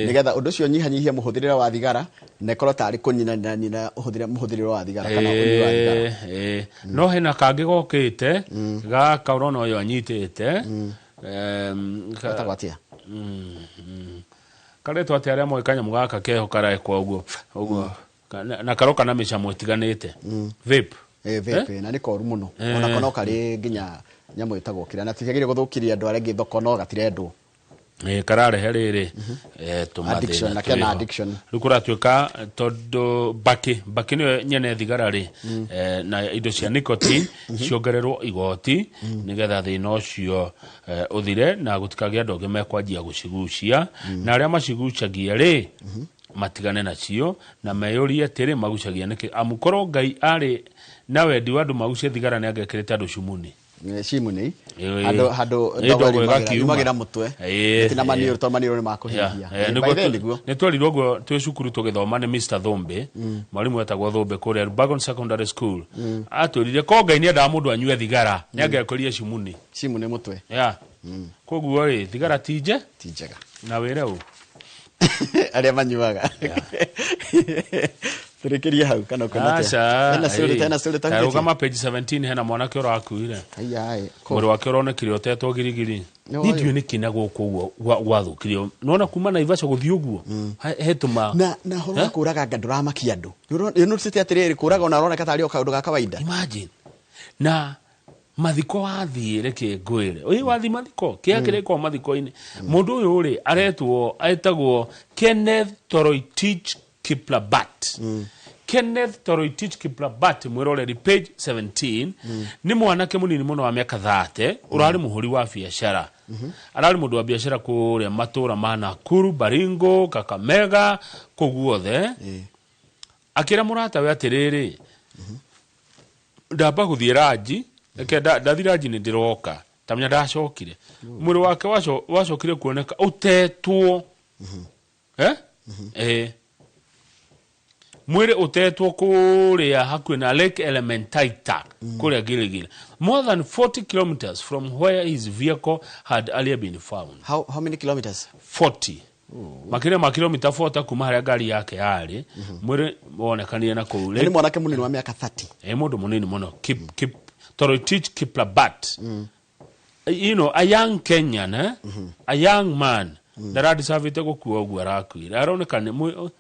nĩgetha ũndũ ũcio nyihanyihie mũhũthĩrĩre wa thigara, na ĩkorwo tarĩ kũnyinanyina mũhũthĩrĩre wa thigara kana ũnyui wa thigara. No hena kangĩ gokĩte gaka ũrona ũyũ anyitĩte. Getagwo atĩa? Karetwo atĩa arĩa moĩ kanyamũ gaka keho karekwo ũguo ũguo na karoka na mĩcamo ĩtiganĩte? Vape. Vape, na nĩ koru mũno. Onako no karĩ nginya nyamũ ĩtagwo kĩrĩa, na tiagĩrĩire gũthũkĩria andũ arĩa angĩ thoko, no gatirendwo. Kararehe rĩrĩ Addiction, tũmathĩna na kena twĩho. Addiction. Rĩu kũratuĩka tondũ mbakĩ mbakĩ nĩyo nyene thigara rĩ, na indo cia nicotine ciongererwo igoti nĩgetha thĩna ũcio ũthire na gũtikagĩe andũ angĩ mekwanjia gũcigucia, na arĩa macigucagia rĩ matigane nacio na meyũrie atĩrĩ, magucagia nĩkĩ? Amu korwo Ngai arĩ na wendi wa andũ magucie thigara, nĩ angĩekĩrĩte andũ cumuni. Cimuni handũ handũ ndogo ndogo ĩgakiuma. yumagĩra mũtwe tina maniũrũ, tondũ maniũrũ nĩ makũhihia. By then nĩguo Nĩ twerirwo ũguo twĩ cukuru tũgĩthoma nĩ Mr. Thumbi, mwarimũ wetagwo Thumbi kũrĩa Bagon Secondary School. Atwĩrire ko Ngai nĩendaga mũndũ anyue thigara, nĩ angĩekĩrire cimuni. Cimuni mũtwe. Yeah. Koguo rĩ, thigara ti nje Ti njega. Na wĩre ũ Arĩa manyuaga tũrĩkĩrie hau kana ũkuona atĩa? Aca. Hena story, hena story Ta rũgama page 17, hena mwanake ũrakuire. Aya, ĩ, kũ? Mwĩrĩ wake ũronekire ũtetwo girigiri. Nĩ Niĩ ndiũĩ nĩkĩ na gũkũ ũguo gwathũkirio, nona kuma Naivasha gũthiĩ ũguo hetũma Na horo wa kũraga nga ndũramakia andũ. Nĩ atĩrĩrĩ, kũraga ona ũroneka tarĩ o kaũndũ ga kawaida. Imagine, na mathiko wathiĩ, reke ngwĩre, ĩ wathiĩ mathiko kĩa kĩrĩkwo mathiko-inĩ, mũndũ ũyũ rĩ aretwo, etagwo Kenneth Toroitich Kiplabat. Kenneth Toroitich Kiplabat, mwĩroreri, page 17, nĩ mwanake mũnini mũno wa mĩaka 30, ũrarĩ mũhũri wa biacara, ararĩ mũndũ wa biacara kũrĩa matũra ma Nakuru, Baringo, Kakamega, kũu guothe. Akĩra mũratawe atĩrĩrĩ, ndamba gũthiĩ ranji, reke ndathi ranji nĩ ndĩroka. Tamenya ndacokire, mwĩrĩ wake wacokire kuoneka ũtetwo, eh? Eh. Mwĩrĩ ũtetwo kũrĩa hakuhĩ na Lake Elementaita kũrĩa Gilgil, more than 40 kilometers from where his vehicle had earlier been found. How many kilometers? 40, makĩria ma kilomita 40 kuma harĩa ngari yake yarĩ, mwĩrĩ wonekanire na kũu. Na nĩ mwanake mũnini wa mĩaka 30. Ĩ, mũndũ mũnini mũno. Kip, Toroitich Kiplabat, a young Kenyan, eh? A young man ndaradicavĩte gũkua ũguo arakuire, aroneka nĩ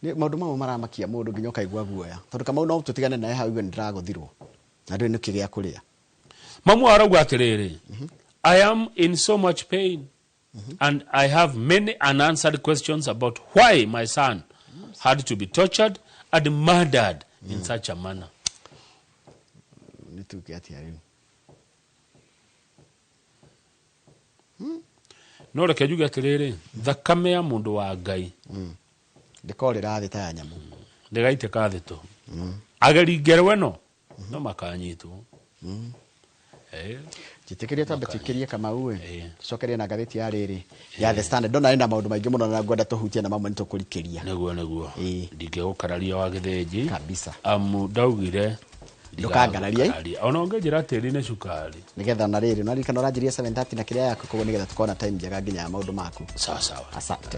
Nĩ maũndũ mamwe maramakia mũndũ nginya ũkaigua guoya, tondũ Kamau no tũtigane naye hau, igue nĩ ndĩragũthirwo na ndũĩ nĩkĩ gĩa kũrĩa. Mamu arauga atĩrĩrĩ, "I am in so much pain and I have many unanswered questions about why my son had to be tortured and murdered in such a manner." Nĩ tuge atĩa rĩu? No reke njuge atĩrĩrĩ, thakame ya mũndũ wa Ngai ndĩkorĩra thĩ ta ya nyamũ. Ndĩgaitĩka thĩ tũ ageri ngerwa ĩno no makanyitwo. Njĩtĩkĩrie twambe tuikĩrie, Kamau ĩ. Tũcokerie na ngathĩti ya rĩrĩ ya The Standard. Ndona ĩna maũndũ maingĩ mũno na ngwenda tũhutie na mamwe nĩ tũkũrikĩria. Nĩguo. Ndingĩgũkararia wa gĩthĩnji. Kabisa. Amu ndaugire Ndũkangararie. ndigagũkararia. Ona ũngĩnjĩra tĩri nĩ cukari. Nĩgetha na rĩrĩ naririkana ũranjirie 7:30 na kĩrĩa yaku, koguo nĩgetha tũkorwo na time njega nginya ya maũndũ maku. Sawa sawa. Asante.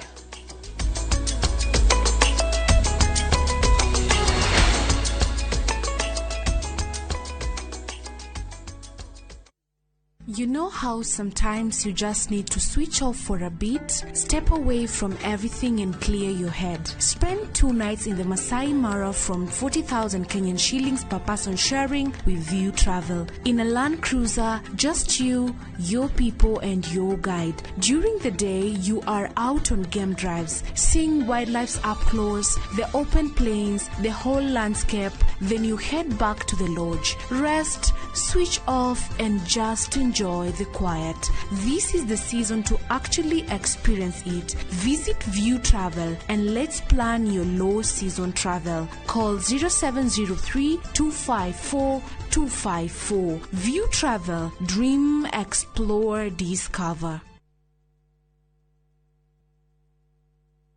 You know how sometimes you just need to switch off for a bit, step away from everything and clear your head. Spend 2 nights in the Masai Mara from 40,000 Kenyan shillings per person sharing with View Travel. In a Land Cruiser, just you, your people, and your guide. During the day, you are out on game drives, seeing wildlife up close, the open plains, the whole landscape. Then you head back to the lodge, rest, switch off, and just enjoy the quiet. This is the season to actually experience it. Visit View Travel and let's plan your low season travel. Call 0703 254 254. View Travel, dream, explore, discover.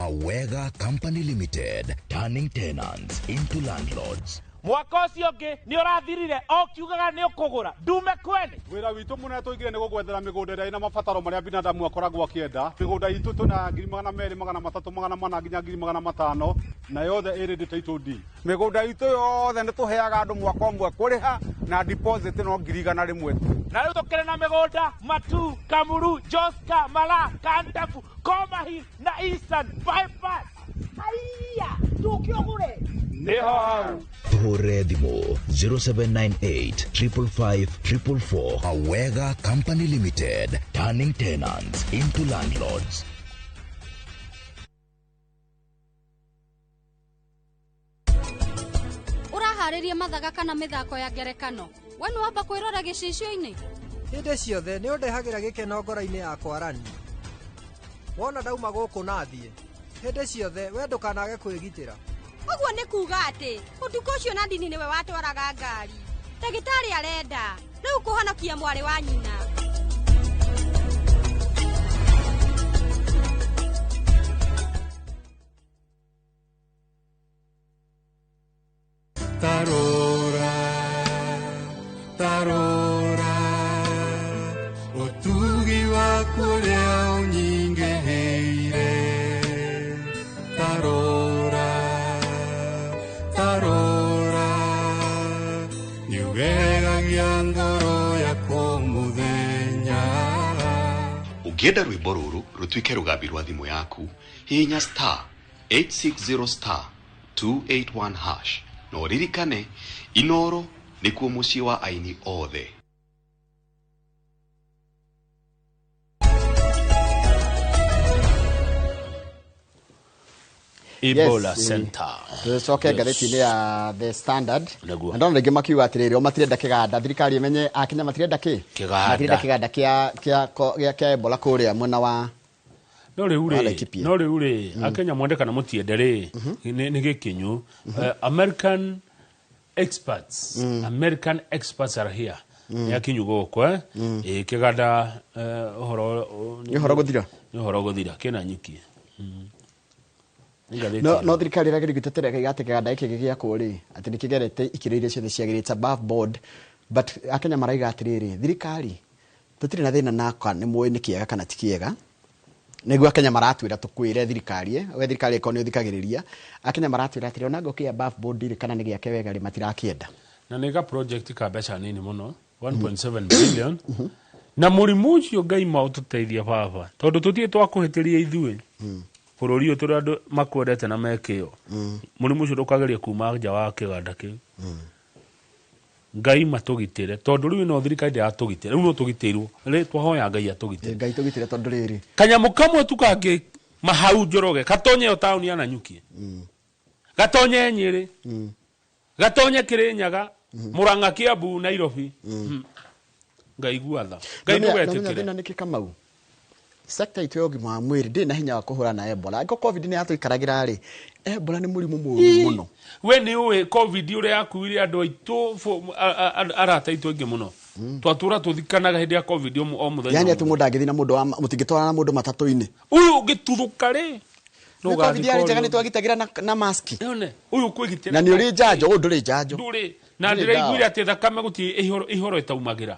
Awega Company Limited, turning tenants into landlords. Mwaka ũcio ũngĩ nĩ ũrathirire o kiugaga nĩ ũkũgũra ndume kwene. Wĩra witũ mũnene tũigire nĩ gũgwethera mĩgũnda ĩrĩa ĩna mabataro marĩa binadamu akoragwo akĩenda. Mĩgũnda itũ twĩna 200,000, 300, 400 nginya 500,000 na yothe ĩrĩ title deed. Mĩgũnda itũ yothe nĩ tũheaga andũ mwaka ũmwe kũrĩha na deposit no 100,000 tu. Na rĩu tũkĩrĩ na mĩgũnda Matu, Kamuru, Joska, Mala, Kandafu, Komahi na Eastern Bypass. Haiya, tũke ũgũre. Nĩho hau. Tuhũrĩre thimũ 0798 555 444. Awega Company Limited, turning tenants into landlords. Ũraharĩria mathaga kana mĩthako ya ngerekano? We nĩ wamba kwĩrora gĩcicio-inĩ? Hĩndĩ ciothe nĩ ũndehagĩra gĩkeno ngoro-inĩ yakwa Rani. Wona ndauma gũkũ na thiĩ. Hĩndĩ ciothe we ndũkanage kwĩgitĩra. Ũguo nĩ kuuga atĩ ũtukũ ũcio Nadine nĩwe watwaraga ngari. Ndagĩtarĩ arenda rĩu kũhonokia mwarĩ wa nyina. Tarora, tarora, ũtugi waku ũrĩa ũnyingĩhĩire. Tarora, tarora, nĩũgegagia ngoro yakwa mũthenya. Ũngĩenda rwĩmbo rũrũ rũtuĩke rũgambi rwa thimũ yaku, hihinya star 860 star 281 hash na ũririkane Inoro nĩkuo mũciĩ wa aini othe. Ebola Center. Tucoke ngathĩti-inĩ ya The Standard. Na ndona rĩngĩ makiuga atĩrĩrĩ, o matirenda kĩganda, thirikari ĩmenye Akenya matirenda kĩ? Matirenda kĩganda kĩa Ebola kũrĩa mwena wa no rĩu rĩ Akenya mwende kana mũtiende rĩ nĩ gĩkinyu. American experts, American experts are here. Nĩ akinyu gũkũ kĩganda ũhoro nĩ ũhoro gũthira, nĩ ũhoro gũthira kĩna nyuki. No thirikari ĩrageria gũtetera ĩkauga atĩ kĩganda gĩkĩ gĩgĩakwo rĩ atĩ nĩ kĩgerete ikĩro iria ciothe ciagĩrĩte above board, but Akenya maraiga atĩrĩrĩ, thirikari tũtirĩ na thĩna naka nĩ mũĩ nĩ kĩega kana ti kĩega. Nĩguo Akenya maratwĩra tũkwĩre thirikari, we thirikari ĩkorwo nĩ ũthikagĩrĩria. Akenya maratwĩra atĩrĩ ona ngũkĩ above board rĩ kana nĩ gĩake wega rĩ matirakĩenda. Na nĩ ga project ka mbeca nini mũno 1.7 billion. Na mũrimũ ũcio Ngai ma ũtũteithia baba, tondũ tũtirĩ twakũhĩtĩria ithuĩ bũrũri ũyũ tũrĩ andũ makwendete na mekĩo. Mũrimũ ũcio ndũkageria kuma nja wa kĩganda kĩu. Ngai matũgitĩre tondũ rĩu no thirikari ndĩratũgitĩra, rĩu no tũgitĩirwo, rĩ twahoya Ngai atũgitĩre. Ngai tũgitĩre tondũ rĩrĩ kanyamũ kamwe tu kangĩ mahau Njoroge gatonye yo taũni ya Nanyuki, gatonye Nyĩrĩ, gatonye Kĩrĩnyaga, Mũrang'a, Kiambu, Nairobi. Ngai guatha Ngai ndũgetĩkĩre. Thĩna nĩkĩ Kamau? Sector itũ ya ũgima wa mwĩrĩ ndĩrĩ na hinya wa kũhũrana na Ebola. Angĩkorwo COVID nĩ yatũikaragĩra rĩ, Ebola nĩ mũrimũ mũũru mũno. We nĩ ũĩ COVID ũrĩa yakuire andũ aitũ, arata aitũ aingĩ mũno. Twatũra tũthikanaga hĩndĩ ya COVID o mũthenya. Yani atĩ mũndũ angĩthiĩ na mũndũ wa mũtingĩtwarana na mũndũ matatũ-inĩ. Ũyũ ũngĩtuthũka rĩ, no COVID yarĩ njega nĩ twagitagĩra na maski. Ũyũ kwĩgitĩra. Na nĩ ũrĩ njanjo, ũyũ ndũrĩ njanjo. Ndũrĩ. Na ndĩraiguire atĩ thakame gũtirĩ ihoro ĩtaumagĩra.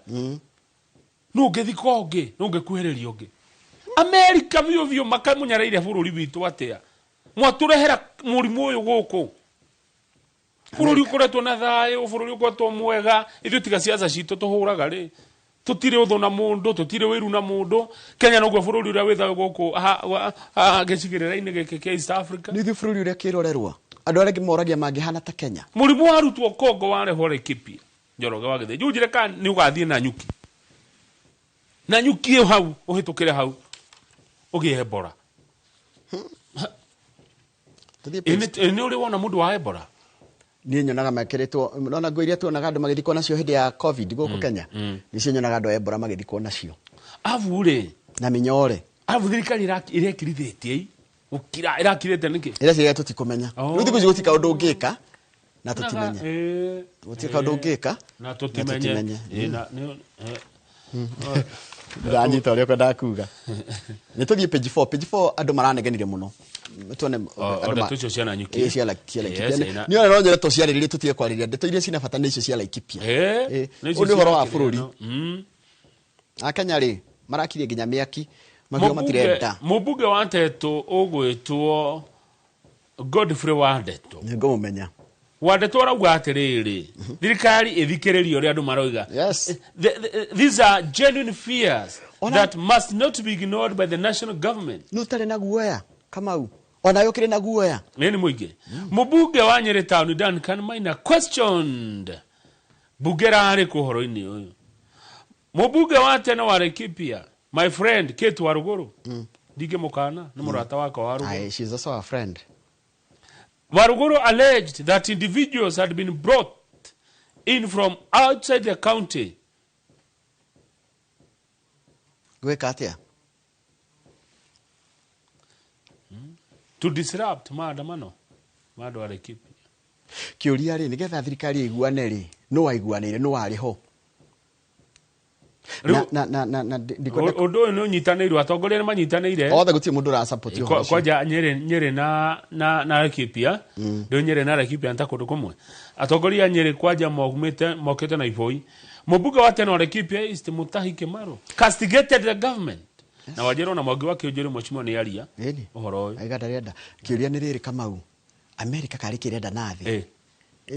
No ũngĩthika ũngĩ, no ũngĩkuhĩrĩria ũngĩ. America biũ biũ makamũnyareire bũrũri witũ atĩa? Mwatũrehera mũrimũ ũyũ gũkũ. Bũrũri ũkoretwo na thayũ, bũrũri ũkoretwo mwega, ithuĩ tiga ciaca citũ tũhũraga rĩ. Tũtirĩ ũthũ na mũndũ, tũtirĩ wĩru na mũndũ. Kenya noguo bũrũri ũrĩa wĩ thayũ gũkũ gĩcigĩrĩra-inĩ gĩkĩ kĩa East Africa. Nĩ ithuĩ bũrũri ũrĩa kĩrorerwa. Andũ arĩa angĩ moragia mangĩhana ta Kenya. Mũrimũ warutwo Congo warehwo Laikipia. Njoroge wa Gĩthĩnji. Ũnjĩre kana nĩ ũgathiĩ Nanyuki. Nanyuki ĩyo hau, ũhĩtũkĩre hau. Ũgĩe Ebola. Nĩ ũrĩ wona mũndũ wa Ebola? Niĩ nyonaga mekĩrĩtwo, nona nguo iria tuonaga andũ magĩthikwo nacio hĩndĩ ya COVID gũkũ Kenya, nĩcio nyonaga andũ a Ebola magĩthikwo nacio. Abu rĩ, na mĩnyore. Abu thirikari ĩrekirithĩtie gũkira, ĩrakirĩte nĩkĩ? Ĩreciria tũtikũmenya. Rĩu thikũ ici gũtirĩ kaũndũ ũngĩka na tũtimenye. Gũtirĩ kaũndũ ũngĩka na tũtimenye. Ndanyita ũrĩa ũkwendaga kuga. Nĩ tũthiĩ page 4. Page 4 andũ maranegenire mũno. Tuone O ndeto icio cia Nanyuki. Ĩĩ, cia Yes, Laikipia. Nĩ ona no nyende tũciarĩrĩrie, tũtige kwarĩrĩria ndeto iria cina bata nĩ icio cia Laikipia. Eh, nĩ icio Ũyũ nĩ ũhoro wa cia bũrũri. kĩrĩano. Akenya rĩ marakirie nginya mĩaki makiuga matirenda. Mũmbunge wa Ntetũ ũgwĩtwo Godfrey Wandeto. Nĩ ngũmũmenya. Wandeto arauga atĩrĩrĩ, thirikari ĩthikĩrĩrie ũrĩa andũ maroiga. Yes. These are genuine fears that must not be ignored by the national government. Nĩ ũtarĩ na guoya Kamau, onawe ũkĩrĩ na guoya. Nĩ mũingĩ. Mũmbunge wa Nyĩrĩ Town Duncan Maina questioned mbunge ĩrarĩ kũ ũhoro-inĩ ũyũ. Mũmbunge wa tene wa Laikipia, my friend Kate Warũgũrũ, ndingĩmũkana, nĩ mũrata wakwa Warũgũrũ. Aye, she's also a friend. Waruguru alleged that individuals had been brought in from outside the county Gwĩka atĩa? to disrupt maandamano ma andũ a Laikipia. Kĩũria rĩ, nĩgetha thirikari ĩiguane rĩ, nũ waiguanĩire, nũ warĩ ho? Na ndikwenda Ũndũ ũyũ nĩ ũnyitanĩirwo, atongoria nĩ manyitanĩire. Othe, gũtirĩ mũndũ ũrasupport ũhoro ũcio. Kwanja Nyĩrĩ na Laikipia, rĩu Nyĩrĩ na Laikipia nĩ ta kũndũ kũmwe. Atongoria a Nyĩrĩ kwanja maumĩte mokĩte na iboi. Mũmbunge wa tene wa Laikipia East Mutahi Kĩmarũ castigated the government. Na Wanjĩrwo na Mwangi wa Kĩũnjũrĩ mheshimiwa nĩ aria Ĩni. ũhoro ũyũ. Aiga ndarenda. Kĩũria nĩ rĩrĩ Kamau, Amerika karĩ kĩrenda na thĩ? Eh.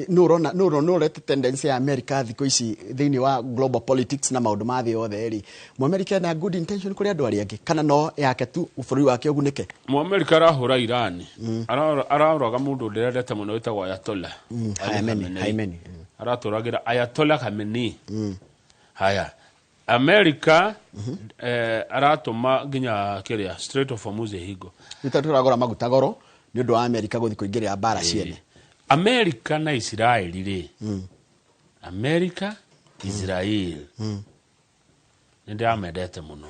Nũ ũrona nũ ũrete tendency ya America thikũ ici thĩinĩ wa global politics na maũndũ ma thĩ yothe rĩ, Mũamerika ena good intention kũrĩ andũ arĩa angĩ kana no yake tu bũrũri wake ũgunĩke? Mũamerika arahũra Iran. Araroga mũndũ ndĩrendete mũno wĩtagwo Ayatollah Ali Khamenei, Khamenei. Khamenei. Aratũragĩra Ayatollah Khamenei. Haya, Amerika aratũma nginya kĩrĩa Strait of Hormuz ĩhingwo. Rĩu tondũ tũragũra maguta goro nĩ ũndũ wa Amerika gũthiĩ kũingĩrĩra mbara ciene. Amerika na Israeli rĩ, Amerika, Israel, nĩ ndĩramendete mũno,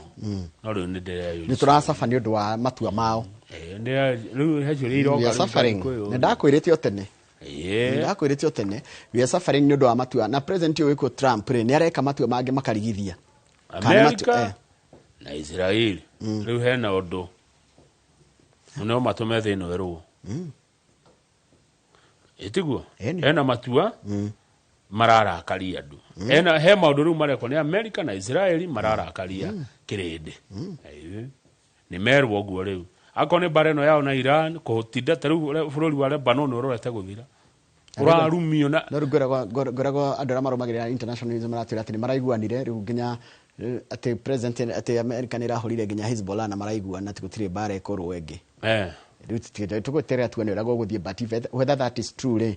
no rĩu nĩ ndĩreyũria. Nĩ tũracaba nĩ ũndũ wa matua mao. Rĩu he ciũria We iroka are rĩu suffering. kwĩyũria. Nĩ ndakwĩrĩte o tene. Ndakwĩrĩte o tene, we are suffering nĩ ũndũ wa matua, na president ũyũ wĩkwo Trump rĩ, nĩ areka matua mangĩ makarigithia. Kana nĩ Amerika na Israel rĩu hena ũndũ no matũme thĩ ĩno ĩrũo, ĩtiguo hena matua mararakaria andũ. Ena he maũndũ rĩu marekwo nĩ Amerika na Israeli mararakaria kĩrĩndĩ. Ĩĩ. Nĩ merwo ũguo rĩu akorwo nĩ mbara ĩno yao na Iran kũtinda ta rĩu ũrĩa bũrũri wa Lebanon ũrorete gũthira, ũrarumio na No rĩu ngoragwo andũ arĩa marũmagĩrĩra international news maratwĩra atĩ nĩ maraiguanire rĩu nginya atĩ president, atĩ America nĩ ĩrahũrire nginya Hezbollah na maraiguana atĩ gũtirĩ mbara ĩkũrũa ĩngĩ. Rĩu tũgweterera tuone ũrĩa gũgũthiĩ, but whether that is true rĩ,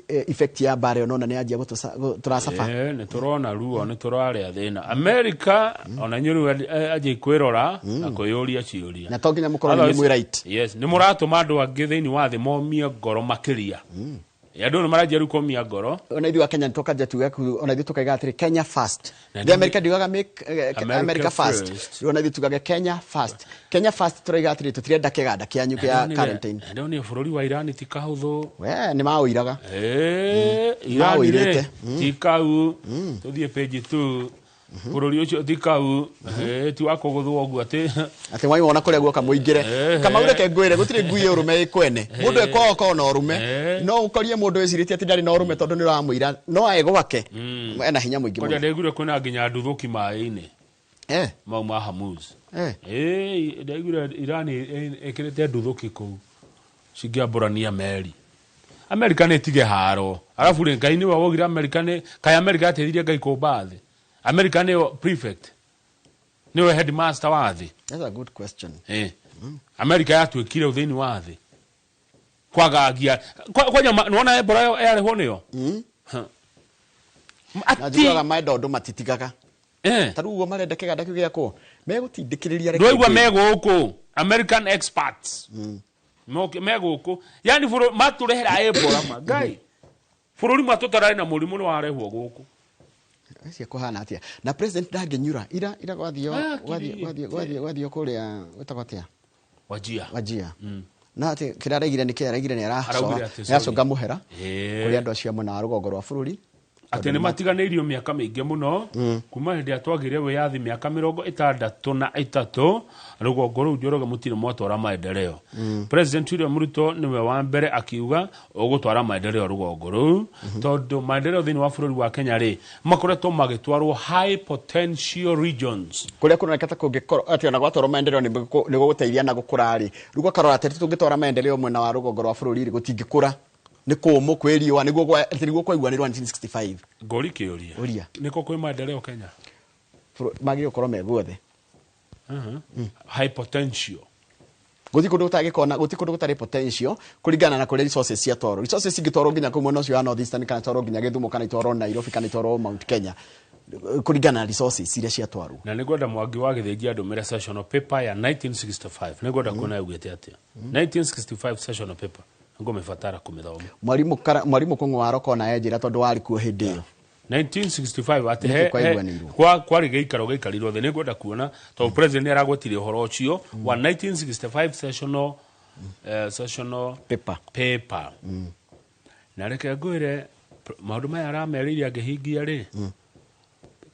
effect ya mbara ĩyo nona nĩ yanjia tũracaba. Nĩ tũrona ruo, nĩ tũrarĩa thĩna Amerika ona inyuĩ rĩu anjĩi kwĩrora na kwĩyũria ciũria. Na to nginya mũkorwo nĩ mwĩ right. Yes, nĩ mũratũma andũ angĩ thĩinĩ wa thĩ momie ngoro makĩria. Andũ nĩ maranjia rĩu kũmia ngoro. Ona ithuĩ a Kenya nĩtũkanjia tuge ona ithuĩ tũkaiga atĩrĩ, Kenya first. Na The America ndiugaga make America America first. first. Rĩu ona ithuĩ tugage Kenya first. Kenya first, tũraiga atĩrĩ, tũtirenda kĩganda kĩanyu kĩa quarantine. Na ndonire bũrũri wa Iran ti kahũthũ. We nĩ maũiraga. Iran rĩ Maũirĩte. ti kau, tũthiĩ page 2, bũrũri ũcio ti kau, ti wa kũgũthwo ũguo atĩ atĩ waimona kũrĩa guoka mũingĩre. Kamau, reke ngwĩre, gũtirĩ ngui ya ũrũme ĩkwene. Mũndũ ekwao korwo na ũrũme, no ũkorie mũndũ wĩcirĩtie atĩ ndarĩ na ũrũme tondũ nĩ ũramũira no ae gwake ena hinya mũingĩ Kwanja mũno. ndaiguire kwĩna nginya nduthũki maĩ-inĩ mau ma Hormuz. Ndaiguire Iran ĩkĩrĩte nduthũki kũu cingĩambũrania meri. Amerika nĩ ĩtige haro, arabu rĩ, Ngai nĩwe waugire Amerika nĩ kaĩ Amerika yateithirie Ngai kũmba thĩ? Amerika nĩyo prefect, nĩwe headmaster wa thĩ? That's a good question. Amerika yatuĩkire thĩinĩ wa thĩ kwagagia kwanja nĩwona Ebola yarehwo nĩyo. Na njiguaga maenda ũndũ matitigaga. Ta rĩu ũguo marenda kĩganda kĩu gĩakwo, megũtindĩkĩrĩria, reke Ndwaigua ngwĩre. me gũkũ American experts me gũkũ, yani matũrehera Ebola ma Ngai bũrũri matũtararĩ na mũrimũ nĩ warehwo gũkũ. Cia kũhana atĩa na president ndangĩnyura ira ira gwathio Ah, gwathio kirĩte. gwathio gwathio gwathio kũrĩa gwĩtagwo atĩa? Wajia. Wajia. Na atĩ kĩrĩa araigire nĩ kĩrĩa araigire, nĩ Araugire atĩ aracũnga mũhera Ĩĩ. kũrĩ andũ acio a mwena wa rũgongo rwa bũrũri. Atĩ nĩ matiganĩirio mĩaka mĩingĩ mũno kuma hĩndĩ ĩrĩa twagĩire wĩyathi mĩaka 63, rũgongo rũu Njoroge mũtirĩ mwatwara maendeleo. President William Ruto nĩwe wa mbere akiuga ũgũtwara maendeleo rũgongo rũu, tondũ maendeleo thĩinĩ wa bũrũri wa Kenya rĩ makoretwo magĩtwarwo high potential regions. Kũrĩa kũroneka ta kũngĩkorwo atĩ ona gwatwarwo maendeleo nĩ gũgũteithia na gũkũra rĩ, rĩu gũkarora atĩ tũngĩtwara maendeleo mwena wa rũgongo rwa bũrũri rĩ gũtingĩkũra, nĩ kũũmũ kwĩ riũa, nĩguo atĩ nĩguo kwaiguanĩrwo 1965. Ngori kĩũria. Ũria. Nĩkũ kwĩ maendeleo Kenya? Magĩrĩirwo gũkorwo me guothe. High potential. Gũtirĩ kũndũ gũtangĩkona, gũtirĩ kũndũ gũtarĩ potential kũringana na kũrĩa resources ciatwarwo. Resources cingĩtwarwo nginya kũu mwena ũcio wa North Eastern, kana itwarwo nginya Gĩthumo, kana itwarwo Nairobi, kana itwarwo Mount Kenya, kũringana na resources iria ciatwarwo. Na nĩngwenda Mwangi wa Gĩthĩnji andũmĩre sessional paper ya 1965. Nĩngwenda kuona yaugĩte atĩa. 1965 sessional paper. Ngũmĩbatara kũmĩthoma. Mwarimu Kũng'ũ wa Roko ona enjĩra tondũ warĩ kuo hĩndĩ ĩyo. 1965 atĩ Nĩkĩ kwaiguanĩirwo? kwarĩ gĩikaro gĩikarirwo thĩ. Nĩngwenda kuona tondũ president nĩaragwetire ũhoro ũcio wa 1965 sessional paper. Paper. Na reke ngwĩre maũndũ maya aramerĩire angĩhingia rĩ,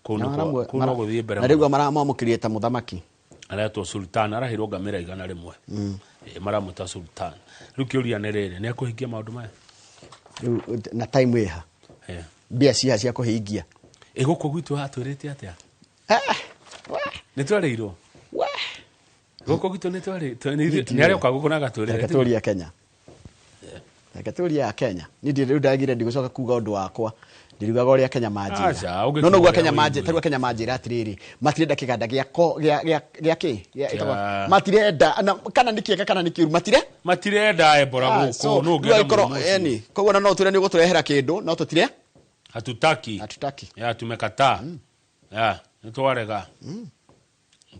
kũu Na kũu no gũthiĩ mbere na rĩu mũno. maramwamũkĩrie ta mũthamaki. Aretwo Sultan, araheirwo ngamĩra 100. Maramwĩta Sultan. Rĩu kĩũria nĩ rĩrĩ, nĩ ekũhingia maũndũ maya? Rĩu na time ĩha? Mbia ciha cia kũhingia? Ĩ gũkũ gwitũ atwĩrĩte atĩa? Nĩ twarĩirwo? Gũkũ gwitũ nĩ twarĩ, nĩ arĩoka gũkũ na agatwĩrĩra. Reke tũrie Kenya. Reke tũrie Kenya. Niĩ ndirĩ rĩu ndagire ndigũcoka kuga ũndũ wakwa. Ndiriugaga ũrĩa Kenya manjĩra. Aca, ũngĩkiuga No, no, ũguo ũrĩa Kenya ũiguire. manjĩra, tarĩu Kenya manjĩra atĩrĩrĩ, matirenda kĩganda gĩa ko, gĩa, gĩa, gĩa kĩ? Gĩa, Kĩa ĩtagwo, matirenda, na, kana nĩ kĩega kana nĩ kĩũru, matire? Matirenda Ebola gũkũ, So, nũ ũngĩenda rĩu angĩkorwo, mũrimũ ũcio? eni, koguo ona no ũtwĩre nĩ ũgũtũrehera kĩndũ, no tũtire? Hatutaki. Hatutaki. Ya, tumekataa. Ya, nĩ twarega. Nĩ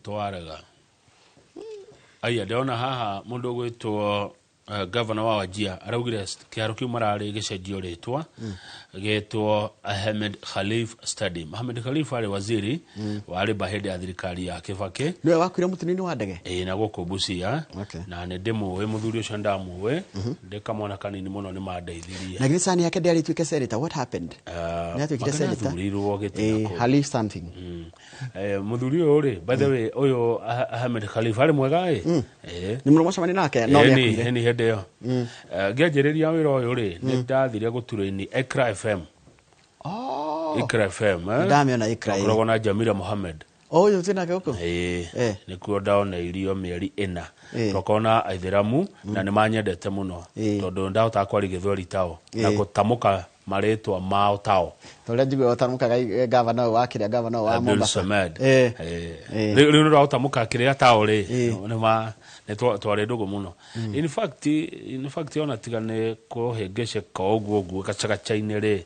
twarega. Aya, ndĩrona haha mũndũ ũgwĩtwo governor wa Wajir araugire kĩharo kĩu mararĩ gĩcenjio rĩtwa, gĩtwo Ahmed Khalif Stadium. Ahmed Khalif arĩ waziri warĩ mba hĩndĩ ya thirikari ya Kibaki. Nĩwe wakuire mũtino-inĩ wa ndege? Ĩĩ, na gũkũ Busia. Na nĩ ndĩmũĩ mũthuri ũcio, ndamũĩ ndĩ kamwana kanini mũno, nĩ mandeithirie. Na githĩ cani yake ndĩarĩ ĩtuĩke senator? What happened? Nĩ atuĩkire Makena senator? athurirwo gĩtĩ na kũu. Khalif something. Mũthuri ũyũ rĩ, by the way, ũyũ Ahmed Khalif arĩ mwega ĩ? Nĩ mũno mwacemania nake, no Ĩni, nĩakuire. ĩni hĩndĩ ĩyo. Ngĩanjĩrĩria wĩra ũyũ rĩ, nĩ ndathire gũturaini Ikra FM. Ikra FM, eh? Ndamĩona Ikra, ĩ. Twakoragwo na Jamila Mohamed. O ũyũ twĩ nake gũkũ? Ĩĩ. Nĩkuo ndoneirio mĩeri 4. Twakoragwo na Aithĩramu na nĩ manyendete mũno tondũ ndahotaga kwaria gĩthweri tao na gũtamũka marĩtwa mao tao. Ta ũrĩa njiguaga ũtamũkaga gavana ũyũ wa kĩrĩa, gavana ũyũ wa Abdul Mombasa. Samad. Rĩu nĩ ũratamũka kĩrĩa tao rĩ, nĩ ma nĩ twarĩ ndũgũ mũno. In fact ona tiga nĩ kũhĩngĩcĩka ũguo ũguo gacagaca-inĩ rĩ,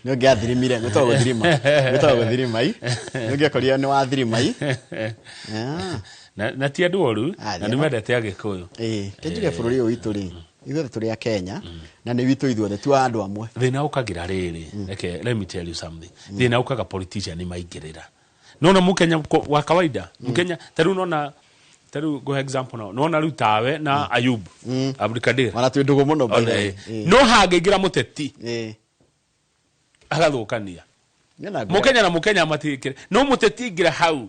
Nĩ ũngĩathirimire, nĩ tondũ gũthirima. Nĩ tondũ gũthirima, ii. Nĩ ũngĩakorire nĩ wathirima, ii. Na ti andũ oru, na nĩ mendete Agĩkũyũ. Ke njuge bũrũri ũyũ witũ rĩ, ithuothe tũrĩ a Kenya, na nĩ witũ ithuothe, ti wa andũ amwe. Thĩna ũkagĩra rĩrĩ, reke, let me tell you something. Thĩna ũkaga politician nĩ maingĩrĩra. Nona Mũkenya wa kawaida, Mũkenya, ta rĩu nona, ta rĩu ngũhe example no, nona rĩu tawe na Ayub, Abdulkadir. Ona twĩ ndũgũ mũno, by the Ona, way. No hangĩingĩra mũteti, agathũkania. Nĩ na Mũkenya na Mũkenya matikĩre. No mũteti ingĩra hau.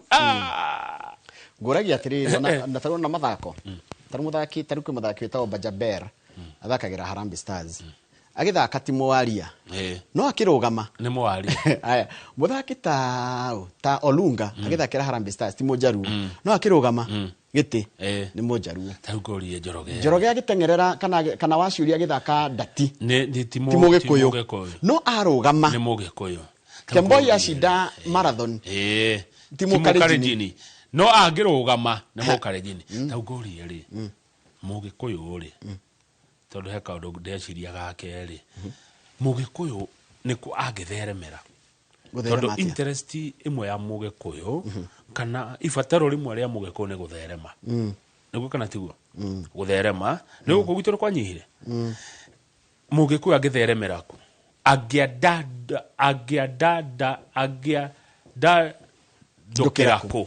Ngũragia atĩrĩrĩ, na tarĩu ona mathako. Tarĩu mũthaki, tarĩu kwĩ mũthaki wĩtagwo Bajaber, athakagĩra Harambee Stars. Agĩthaka ti mwaria. No akĩrũgama. Nĩ mwaria. Aya, mũthaki ta Olunga, agĩthakĩra Harambee Stars ti Mũjaruo. No akĩrũgama gĩtĩ nĩ Mũjaruo. Tarĩu ngũrie Njoroge. Njoroge agĩteng'erera kana Waciũri agĩthaka ndati. Nĩ, nĩ ti Ti Mũgĩkũyũ. ti Mũgĩkũyũ. No arũgama. Nĩ Mũgĩkũyũ. Kemboi acinda marathon. Ti Ti Mũkalenjini. Mũkalenjini. No angĩrũgama nĩ Mũkalenjini. Tarĩu ngũrie rĩ, Mũgĩkũyũ rĩ, tondũ he kaũndũ ndeciria ga kerĩ. Mũgĩkũyũ nĩkũ angĩtheremera? Gũtherema Tondũ atĩa? interest ĩmwe ya Mũgĩkũyũ kana ibataro rĩmwe rĩa Mũgĩkũyũ nĩ gũtherema. Nĩguo kana tiguo? Gũtherema. Nĩ gũkũ gwitũ nĩ kwanyihire? Mũgĩkũyũ angĩtheremera kũ? Angĩandanda, angĩandanda, angĩandandũkĩra kũ?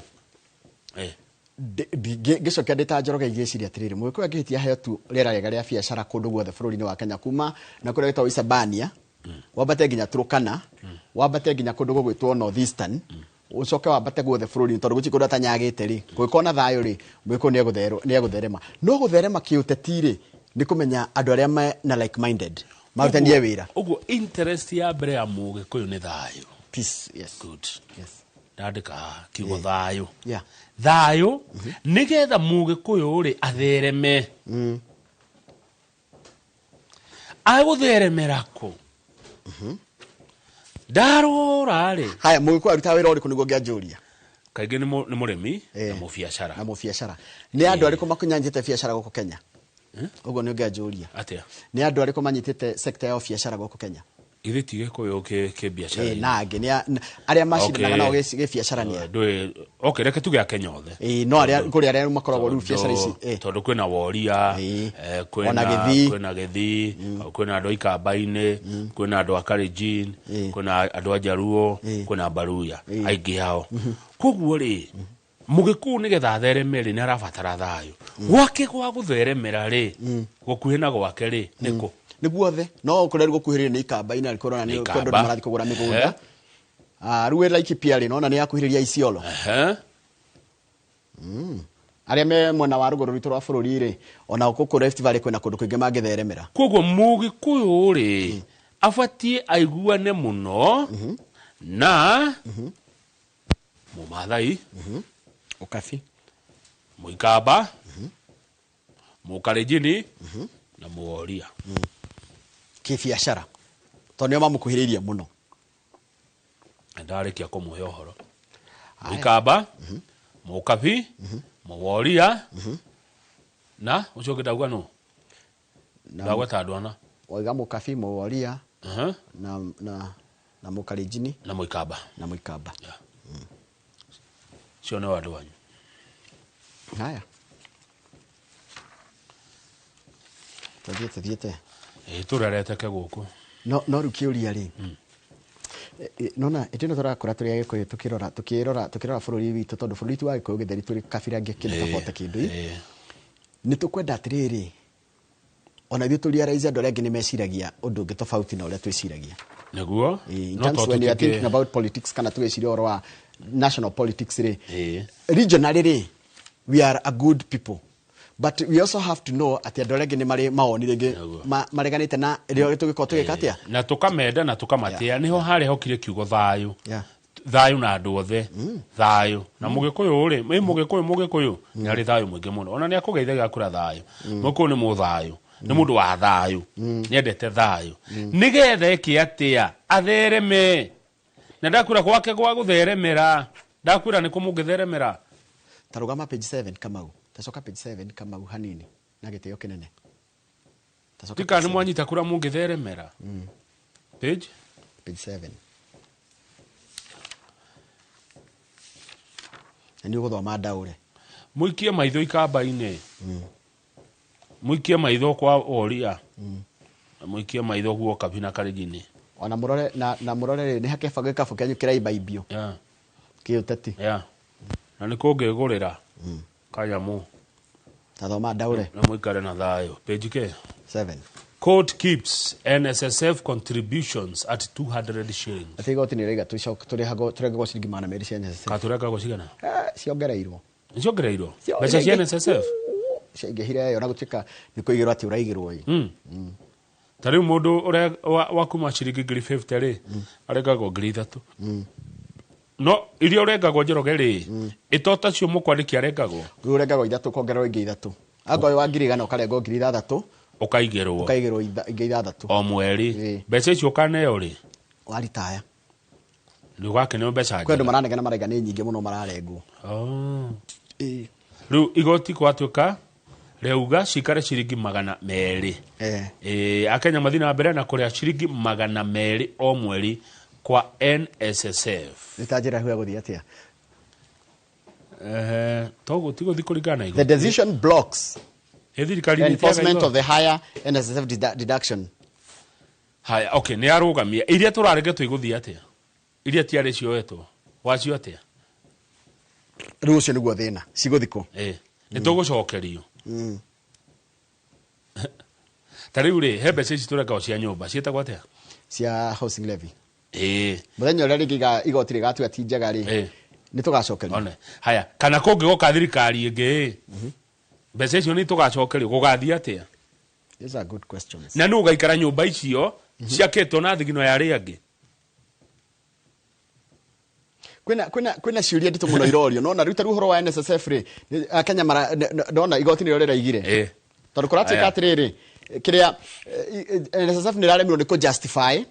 Ngĩcokia ndĩ ta Njoroge ngĩciria atĩrĩrĩ, Mũgĩkũyũ angĩhĩtia heo tu rĩera rĩega rĩa biacara kũndũ guothe bũrũri-inĩ wa Kenya, kuma na kũrĩa gwĩtagwo Isebania, wambate nginya Turkana, wambate nginya kũndũ gũgwĩtwo North Eastern, ũcoke wambate guothe bũrũri-inĩ, tondũ gũtirĩ kũndũ atanyagĩte rĩ, kũngĩkorwo na thayũ rĩ, Mũgĩkũyũ nĩegũtherema. No gũtherema kĩũteti rĩ, nĩ kũmenya andũ arĩa me na like minded marutanie wĩra. Ũguo interest ya mbere ya Mũgĩkũyũ nĩ thayũ. Peace, yes. Good. Yes. Ndandĩka haha kiugo thayũ. Yeah. Thayũ, nĩgetha Mũgĩkũyũ rĩ athereme. Agũtheremera kũ? Ndarora rĩ, Haya, Mũgĩkũyũ arutaga wĩra ũrĩkũ nĩguo ngĩanjũria? Kaingĩ nĩ mũrĩmi na mũbiacara. Na mũbiacara. Nĩ andũ arĩkũ makunyanjĩte biacara gũkũ Kenya? Ũguo nĩ ũngĩanjũria. Atĩa? Nĩ andũ arĩkũ manyitĩte sector ya biacara gũkũ Kenya? Githĩ ti Gĩkũyũ kĩ biacara? Na angĩ nĩ arĩa macindanaga nao gĩbiacara nĩ a? Ndũĩ, okay, reke tuge Akenya othe. Ĩĩ, no arĩa kũrĩ arĩa makoragwo rĩu biacara ici. Tondũ kwĩna Woria, kwĩna Ona Gĩthii. Kwĩna Gĩthii, kwĩna andũ a Ikamba-inĩ, kwĩna andũ a Kalenjin, kwĩna andũ a Jaruo, kwĩna Baruya, aingĩ ao. Koguo rĩ, Mũgĩkũyũ nĩgetha athereme rĩ, nĩ arabatara thayũ. Gwake gwa gũtheremera rĩ, gũkuhĩ na gwake rĩ, nĩkũ? Nĩ guothe, no kũrĩa rĩu gũkuhĩrĩirie nĩ Ikamba-inĩ, arĩkorwo na nĩ Ikamba. kwĩ andũ marathiĩ kũgũra mĩgũnda. Ah, rĩu wĩ Laikipia rĩ, nona nĩ yakuhĩrĩria Isiolo. Arĩa me mwena wa rũgũrũ rwitũ rwa bũrũri rĩ, ona gũkũ Rift Valley kwĩna kũndũ kũingĩ mangĩtheremera. Koguo Mũgĩkũyũ rĩ, abatiĩ aiguane mũno na Mũmathai, Ũkabi, Mũikamba, Mũkalenjini na Mũworia. Kĩbiacara, tondũ nĩo mamũkuhĩrĩirie mũno. Ndarĩkia kũmũhe ũhoro, Mũikamba, Mũkabi, Mũworia na ũcio ũngĩ ndauga nũ? Ndagweta andũ ana. Waiga Mũkabi, Mũworia na Mũkalenjini. Na Mũikamba. Na Mũikamba. Cio nĩo andũ anyu. Haya, tũthiĩte. Ĩ, tũrereteke gũkũ. No rĩu kĩũria rĩ, nona ĩndĩ ĩno tũrakũra tũrĩ Agĩkũyũ, tũkĩrora bũrũri witũ, tondũ bũrũri witũ wa Gĩkũyũ gĩtheri tũrĩ kabira kĩndũ tofauti kĩndũ ĩ. Nĩ tũkwenda atĩrĩrĩ, ona ithuĩ tũ realize andũ arĩa angĩ nĩ meciragia ũndũ ũngĩ tofauti na ũrĩa twĩciragia. Nĩguo. In No terms to when you are thinking about politics, kana tũgĩciria ũhoro wa national politics rĩ, regionally rĩ, we are a good people, but we also have to know atĩ andũ arĩa angĩ nĩ marĩ mawoni rĩngĩ mareganĩte na rĩo tũgĩkorwo tũgĩka atĩa. Na tũkamenda na tũkamatĩa, nĩho harĩa hokire kiugo thayũ. Thayũ na andũ othe, thayũ na Mũgĩkũyũ rĩ, ĩ Mũgĩkũyũ nĩ arĩ thayũ mũingĩ mũno, ona nĩ akũgeithagia akũra thayũ. Mũgĩkũyũ nĩ mũthayũ, nĩ mũndũ wa thayũ, nĩendete thayũ, nĩgetha eke atĩa? Athereme. Na ndakwĩra gwake gwa gũtheremera, ndakwĩra nĩ kũ mũngĩtheremera. Tarũgama page 7, Kamau. Tacoka page 7, Kamau, hanini na gĩtĩo kĩnene. Tacoka Ndikana page nĩ mwanyita kũrĩa mũngĩtheremera. Page Page 7, na nĩ ũgũthoma ndaũre. Mũikie maitho Ikamba-inĩ, mũikie maitho kwa Woria, na mũikie maitho guo Kabi na Karenjini. Ona mũrore na mũrore rĩ, nĩ hakeba gĩkabũ kĩanyu kĩraimbaimbio kĩũteti. Yeah. Na nĩ kũngĩgũrĩra kanyamũ. Tathoma ndaũre. Na mũikare na thayũ. Page ke? 7. Court keeps NSSF contributions at 200 shillings. Atĩ igoti nĩ rĩiga tũrĩhagwo, tũrengagwo ciringi 200 cia NSSF. Katũrengagwo cigana? Ciongereirwo. Nĩciongereirwo mbeca cia NSSF? Ciaingĩhire ĩyo, na gũtuĩka nĩ kũigĩrwo atĩ ũraigĩrwo ĩ. Ta rĩu mũndũ ũrĩa wa kuma ciringi 50,000 rĩ, arengagwo 3,000. No iria ũrengagwo, Njoroge rĩ, ĩto tacio mũkwandĩki arengagwo? Rĩu ũrengagwo ithatũ, ũkongererwo ingĩ ithatũ. Angorwo wa 100,000 ũkarengwo 6,000. Ũkaigĩrwo. Ũkaigĩrwo ingĩ ithathatũ. O mweri. Mbeca icio ũkaneo rĩ? Waritaya. Nĩ ũgakeneo mbeca Kwĩ andũ njega. maranegena, maraiga nĩ nyingĩ mũno mararengwo. Oh. Rĩu igoti gwatuĩka rĩauga cikare ciringi 200. Akenya mathiĩ na mbere na kũrĩha ciringi 200 o mweri kwa NSSF. Nĩ ta njĩra ya gũthiĩ atĩa? Toguo tigũthiĩ kũringana na The igoti. decision blocks Ĩ thirikari nĩ enforcement ĩteaga of the higher NSSF deduction. Haya, okay, nĩ arũgamia iria tũrarengetwo igũthiĩ atĩa? Iria tiarĩ cioetwo wacio atĩa? Rĩu ũcio nĩguo thĩna cigũthikwo. Nĩ tũgũcokerio. Ta rĩu rĩ, he mbeca ici tũreka cia nyũmba ciĩtagwo atĩa? Cia housing levy. Mũthenya ũrĩa rĩngĩ igoti rĩgatua ti njega rĩ, nĩ tũgacokerio. One. Haya, kana kũngĩgoka thirikari ĩngĩ, mbeca icio nĩ tũgacokerio, gũgathiĩ atĩa? These are good questions. Na nũ ũgaikara nyũmba icio ciakĩtwo na thigino ya arĩa angĩ? Kwĩna ciũria nditũ mũno irorio. Nona rĩu ta rĩu ũhoro wa NSSF rĩ, Kenya mara ndona igoti nĩrĩo rĩraigire. Tondũ kũratuĩka atĩrĩrĩ, kĩrĩa NSSF nĩ ĩraremirwo nĩ kũ justify.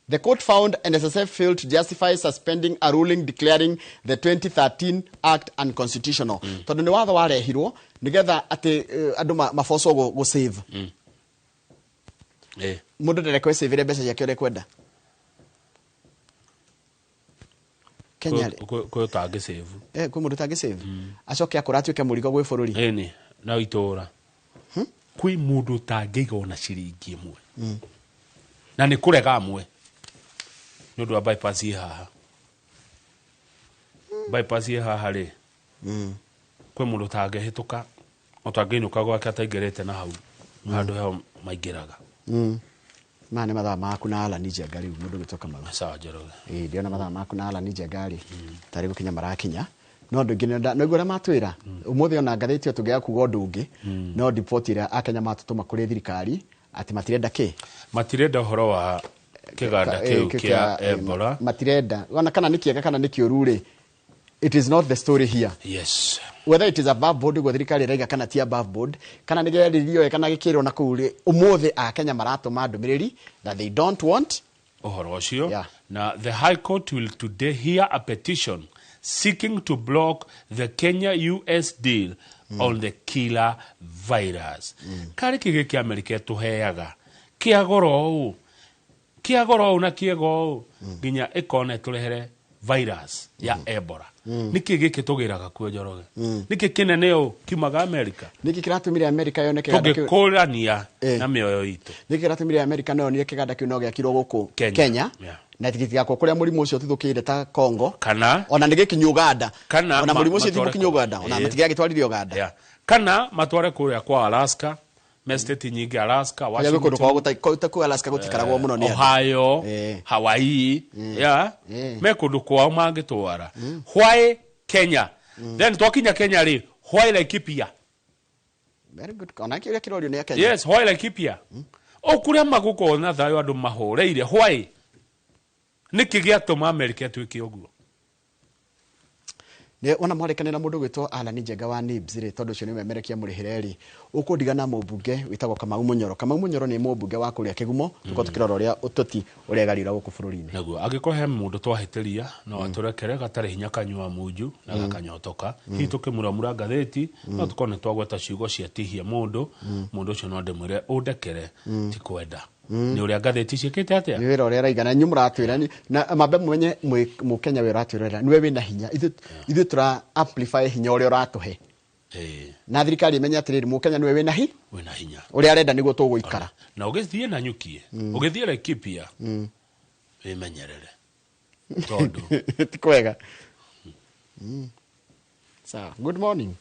The court found NSSF failed to justify suspending a ruling declaring the 2013 Act unconstitutional. Tondũ nĩ watho warehirwo nĩgetha atĩ andũ mabocwo gũ save. Mũndũ ndarekwo ecavĩre mbeca ciake ũrĩa ekwenda. Kenya rĩ, kwĩ ũtangĩ save. Kwĩ mũndũ ũtangĩ save. Acoke akũra atuĩke mũrigo gwĩ bũrũri. Ĩni, na itũũra. Kwĩ mũndũ ũtangĩiga ona ciringi ĩmwe. Na nĩ kũrega amwe. Nĩ ũndũ wa bypass ĩ haha. Bypass ĩ haha rĩ, kwĩ mũndũ ũtangĩhĩtũka, ũtangĩinũka gwake ataingĩrĩte na hau handũ hao maingĩraga. Maya nĩ mathaa maku na Alan Njenga rĩu mũndũ ũgĩtwo Kamau. Sawa Njoroge. Ndĩrona mathaa maku na Alan Njenga rĩ, tarĩ gũkinya marakinya. No andũ aingĩ nĩguo ũrĩa matwĩra. Ũmũthĩ ona ngathĩti ĩyo tũngĩaga kuga ũndũ ũngĩ, no riboti ĩrĩa Akenya matũtũma kũrĩ thirikari atĩ matirenda kĩ? Matirenda ũhoro wa kĩganda kĩu kĩa Ebola. Matirenda. Ona kana nĩ kĩega kana nĩ kĩũru rĩ, it is not the story here. Yes. Whether it is above board ũguo thirikari ĩraiga kana ti above board, kana nĩ kĩarĩrio kana gĩkĩrwo na kũu rĩ, ũmũthĩ Akenya maratũma ndũmĩrĩri that they don't want ũhoro ũcio. Na the High Court will today hear a petition seeking to block the Kenya-US deal on the killer virus. Karĩ kĩ gĩkĩ Amerika ĩtũheaga kĩa goro ũũ, kĩa goro ũũ na kĩega ũũ, nginya ĩkona ĩtũrehere virus ya Ebola. Nĩkĩ gĩkĩ tũgĩraga kuo Njoroge? Nĩkĩ kĩnene ũũ kiumaga Amerika? Nĩkĩ kĩratũmire Amerika yone kĩganda kĩu? Tũngĩkũrania na mĩoyo itũ. Nĩkĩ kĩratũmire Amerika nayo yone kĩganda kĩu no gĩakirwo gũkũ Kenya? Na gĩtigakwo kũrĩa mũrimũ ũcio ũtuthũkĩire ta Congo. Kana ona nĩ gĩkinyu Uganda. Kana ona mũrimũ ũcio ti Uganda, ona matigagĩtwarire Uganda. Kana matware kũrĩa kwa Alaska, me state nyingĩ Alaska, Washington, kũu Alaska gũtikaragwo mũno nĩ andũ. Ohio, Hawaii, me kũndũ kwao mangĩtwara. Why Kenya? Then twakinya Kenya rĩ, why Laikipia? Very good. Ona kĩũria kĩrorio nĩ Kenya. Yes, why Laikipia? O kũrĩa magũkorwo na thayũ andũ mahũreire, why? Nĩkĩ gĩatũma Amerika ĩtuĩke ũguo? Nĩ ona mwarĩkanĩra na mũndũ ũgwĩtwo Alan Njenga wa NIBS rĩ, tondũ ũcio nĩ memerekia mũrĩhĩre rĩ, ũkũndigana mũmbunge wĩtagwo Kamau Mũnyoro. Kamau Mũnyoro nĩ mũmbunge wa kũrĩa Kĩgumo, tũkorwo tũkĩrora ũrĩa ũteti ũregarĩra gũkũ bũrũri-inĩ. Naguo angĩkorwo he mũndũ twahĩtĩria no atũrekere gatarĩ hinya kanyua munju na gakanyotoka. Hihi tũkĩmuramura ngathĩti no tũkorwo nĩ twagweta ciugo ciatihia mũndũ, mũndũ ũcio no ndĩmwĩre ũndekere ti kwenda. Nĩ ũrĩa ngathĩti ciĩkĩte atĩa? Nĩ wĩra ũrĩa araigana inyuĩ mũratwĩra na mambe mũmenye mũkenya wĩ ũratwĩrorera nĩwe wĩna hinya, ithuĩ tũra amplify hinya ũrĩa ũratũhe. Na thirikari ĩmenye atĩrĩrĩ, mũkenya nĩwe wĩna wĩna hinya, ũrĩa arenda nĩguo tũgũikara. Na ũgĩthiĩ na nyukie, ũgĩthiĩ Laikipia, wĩmenyerere tondũ ti kwega. Sawa, good morning.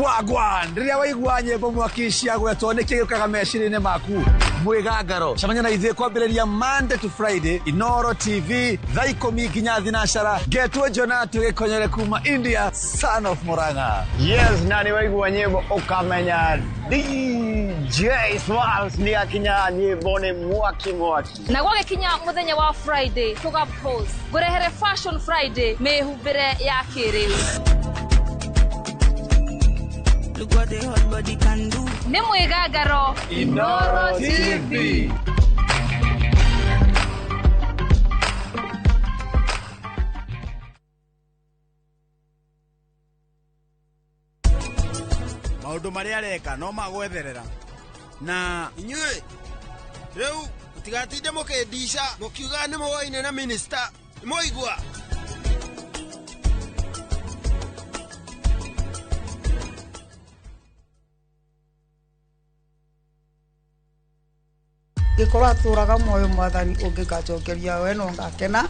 Wagwan, rĩrĩa waigua nyĩmbo mwaki ciagwetwo nĩkĩ gĩũkaga meciria-inĩ maku? Mwĩgangaro cemania na ithuĩ kwambĩrĩria Monday to Friday Inoro TV thaa 10 nginya 9 ngetwo Jonah tũgĩkonyere kuma India, son of Murang'a. Yes, na nĩ waigua nyĩmbo ũkamenya DJ Smalls nĩ akinya nyĩmbo nĩ mwaki mwaki. Na gwagĩkinya mũthenya wa Friday tũga pose ngũrehere Fashion Friday mĩhumbĩre ya kĩrĩu. Look what the hot body can do. Nĩ mwĩgangaro Inoro TV. Maũndũ marĩa areka no magwetherera. Na inyuĩ rĩu mũtigatinde mũkĩndica mũkiuga nĩ mũoine na minister nĩmwaigua. Ngĩkorwo atũraga muoyo mwathani ũngĩnganjokeria we no ngakena.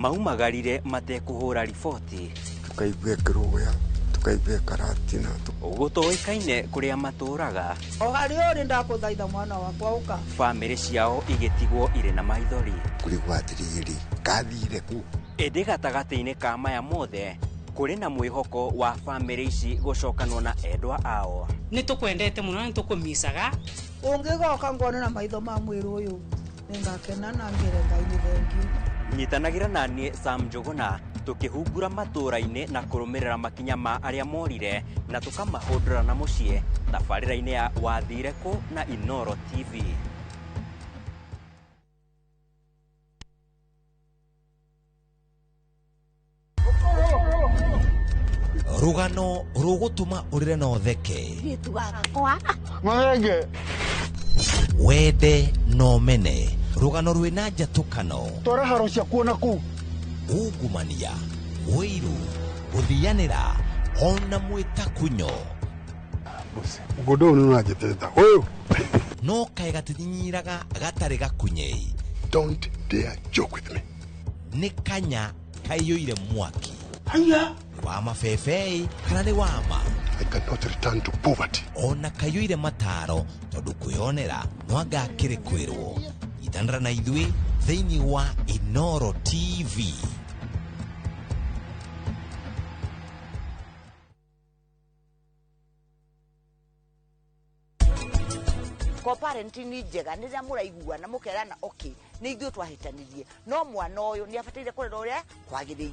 Maumagarire matekũhũra riboti. Tukaigua kĩrũgũya, tukaigua karatina. Gũtoĩkaine kũrĩa matũraga. O harĩa ũrĩ ndakũthaitha mwana wakwa ũka. Bamĩrĩ ciao igĩtigwo irĩ na maithori. Kũrigwo atĩrĩrĩ, kathire kũ? Ĩndĩ gatagatĩ-inĩ ka maya mothe kũrĩ na mwĩhoko wa bamĩrĩ ici gũcokanwo na endwa ao. Nĩ tũkwendete mũno na nĩ tũkũmicaga. Ũngĩgoka ngone na maitho ma mwĩrĩ ũyũ nĩngakena na ngĩre Ngai nĩ thengiũ. Nyitanagĩra na niĩ Sam Njũgũna tũkĩhungura matũũra-inĩ na kũrũmĩrĩra makinya ma arĩa morire na tũkamahũndũra na mũciĩ tabarĩra-inĩ ya Wathire Kũ na Inooro TV. Rũgano rũgũtũma ũrĩre na ũtheke, wende na ũmene, rũgano rwĩna njatũkano, Twara haro ciakuo na kũu. ungumania, ũiru, gũthianĩra ona mwĩtakunyo. Mũgũnda ũyũ nĩ ũranjĩtĩrĩta ũyũ. No kaĩ gatinyinyiraga gatarĩ gakunyei. Don't dare joke with me. Nĩ kanya kaiyũire mwaki. Haya. Nĩ wa mabebei kana nĩ wa ma? I cannot return to poverty. Ona kaiyũire mataro tondũ kwĩyonera no anga akĩrĩ kwĩrwo. Nyitanĩra na ithuĩ thĩinĩ wa Inooro TV. Co-parenting nĩ njega nĩ rĩrĩa mũraiguana mũkerana okay nĩ ithuĩ twahĩtanirie no mwana ũyũ nĩ abataire kũrera ũrĩa kwagĩrĩire.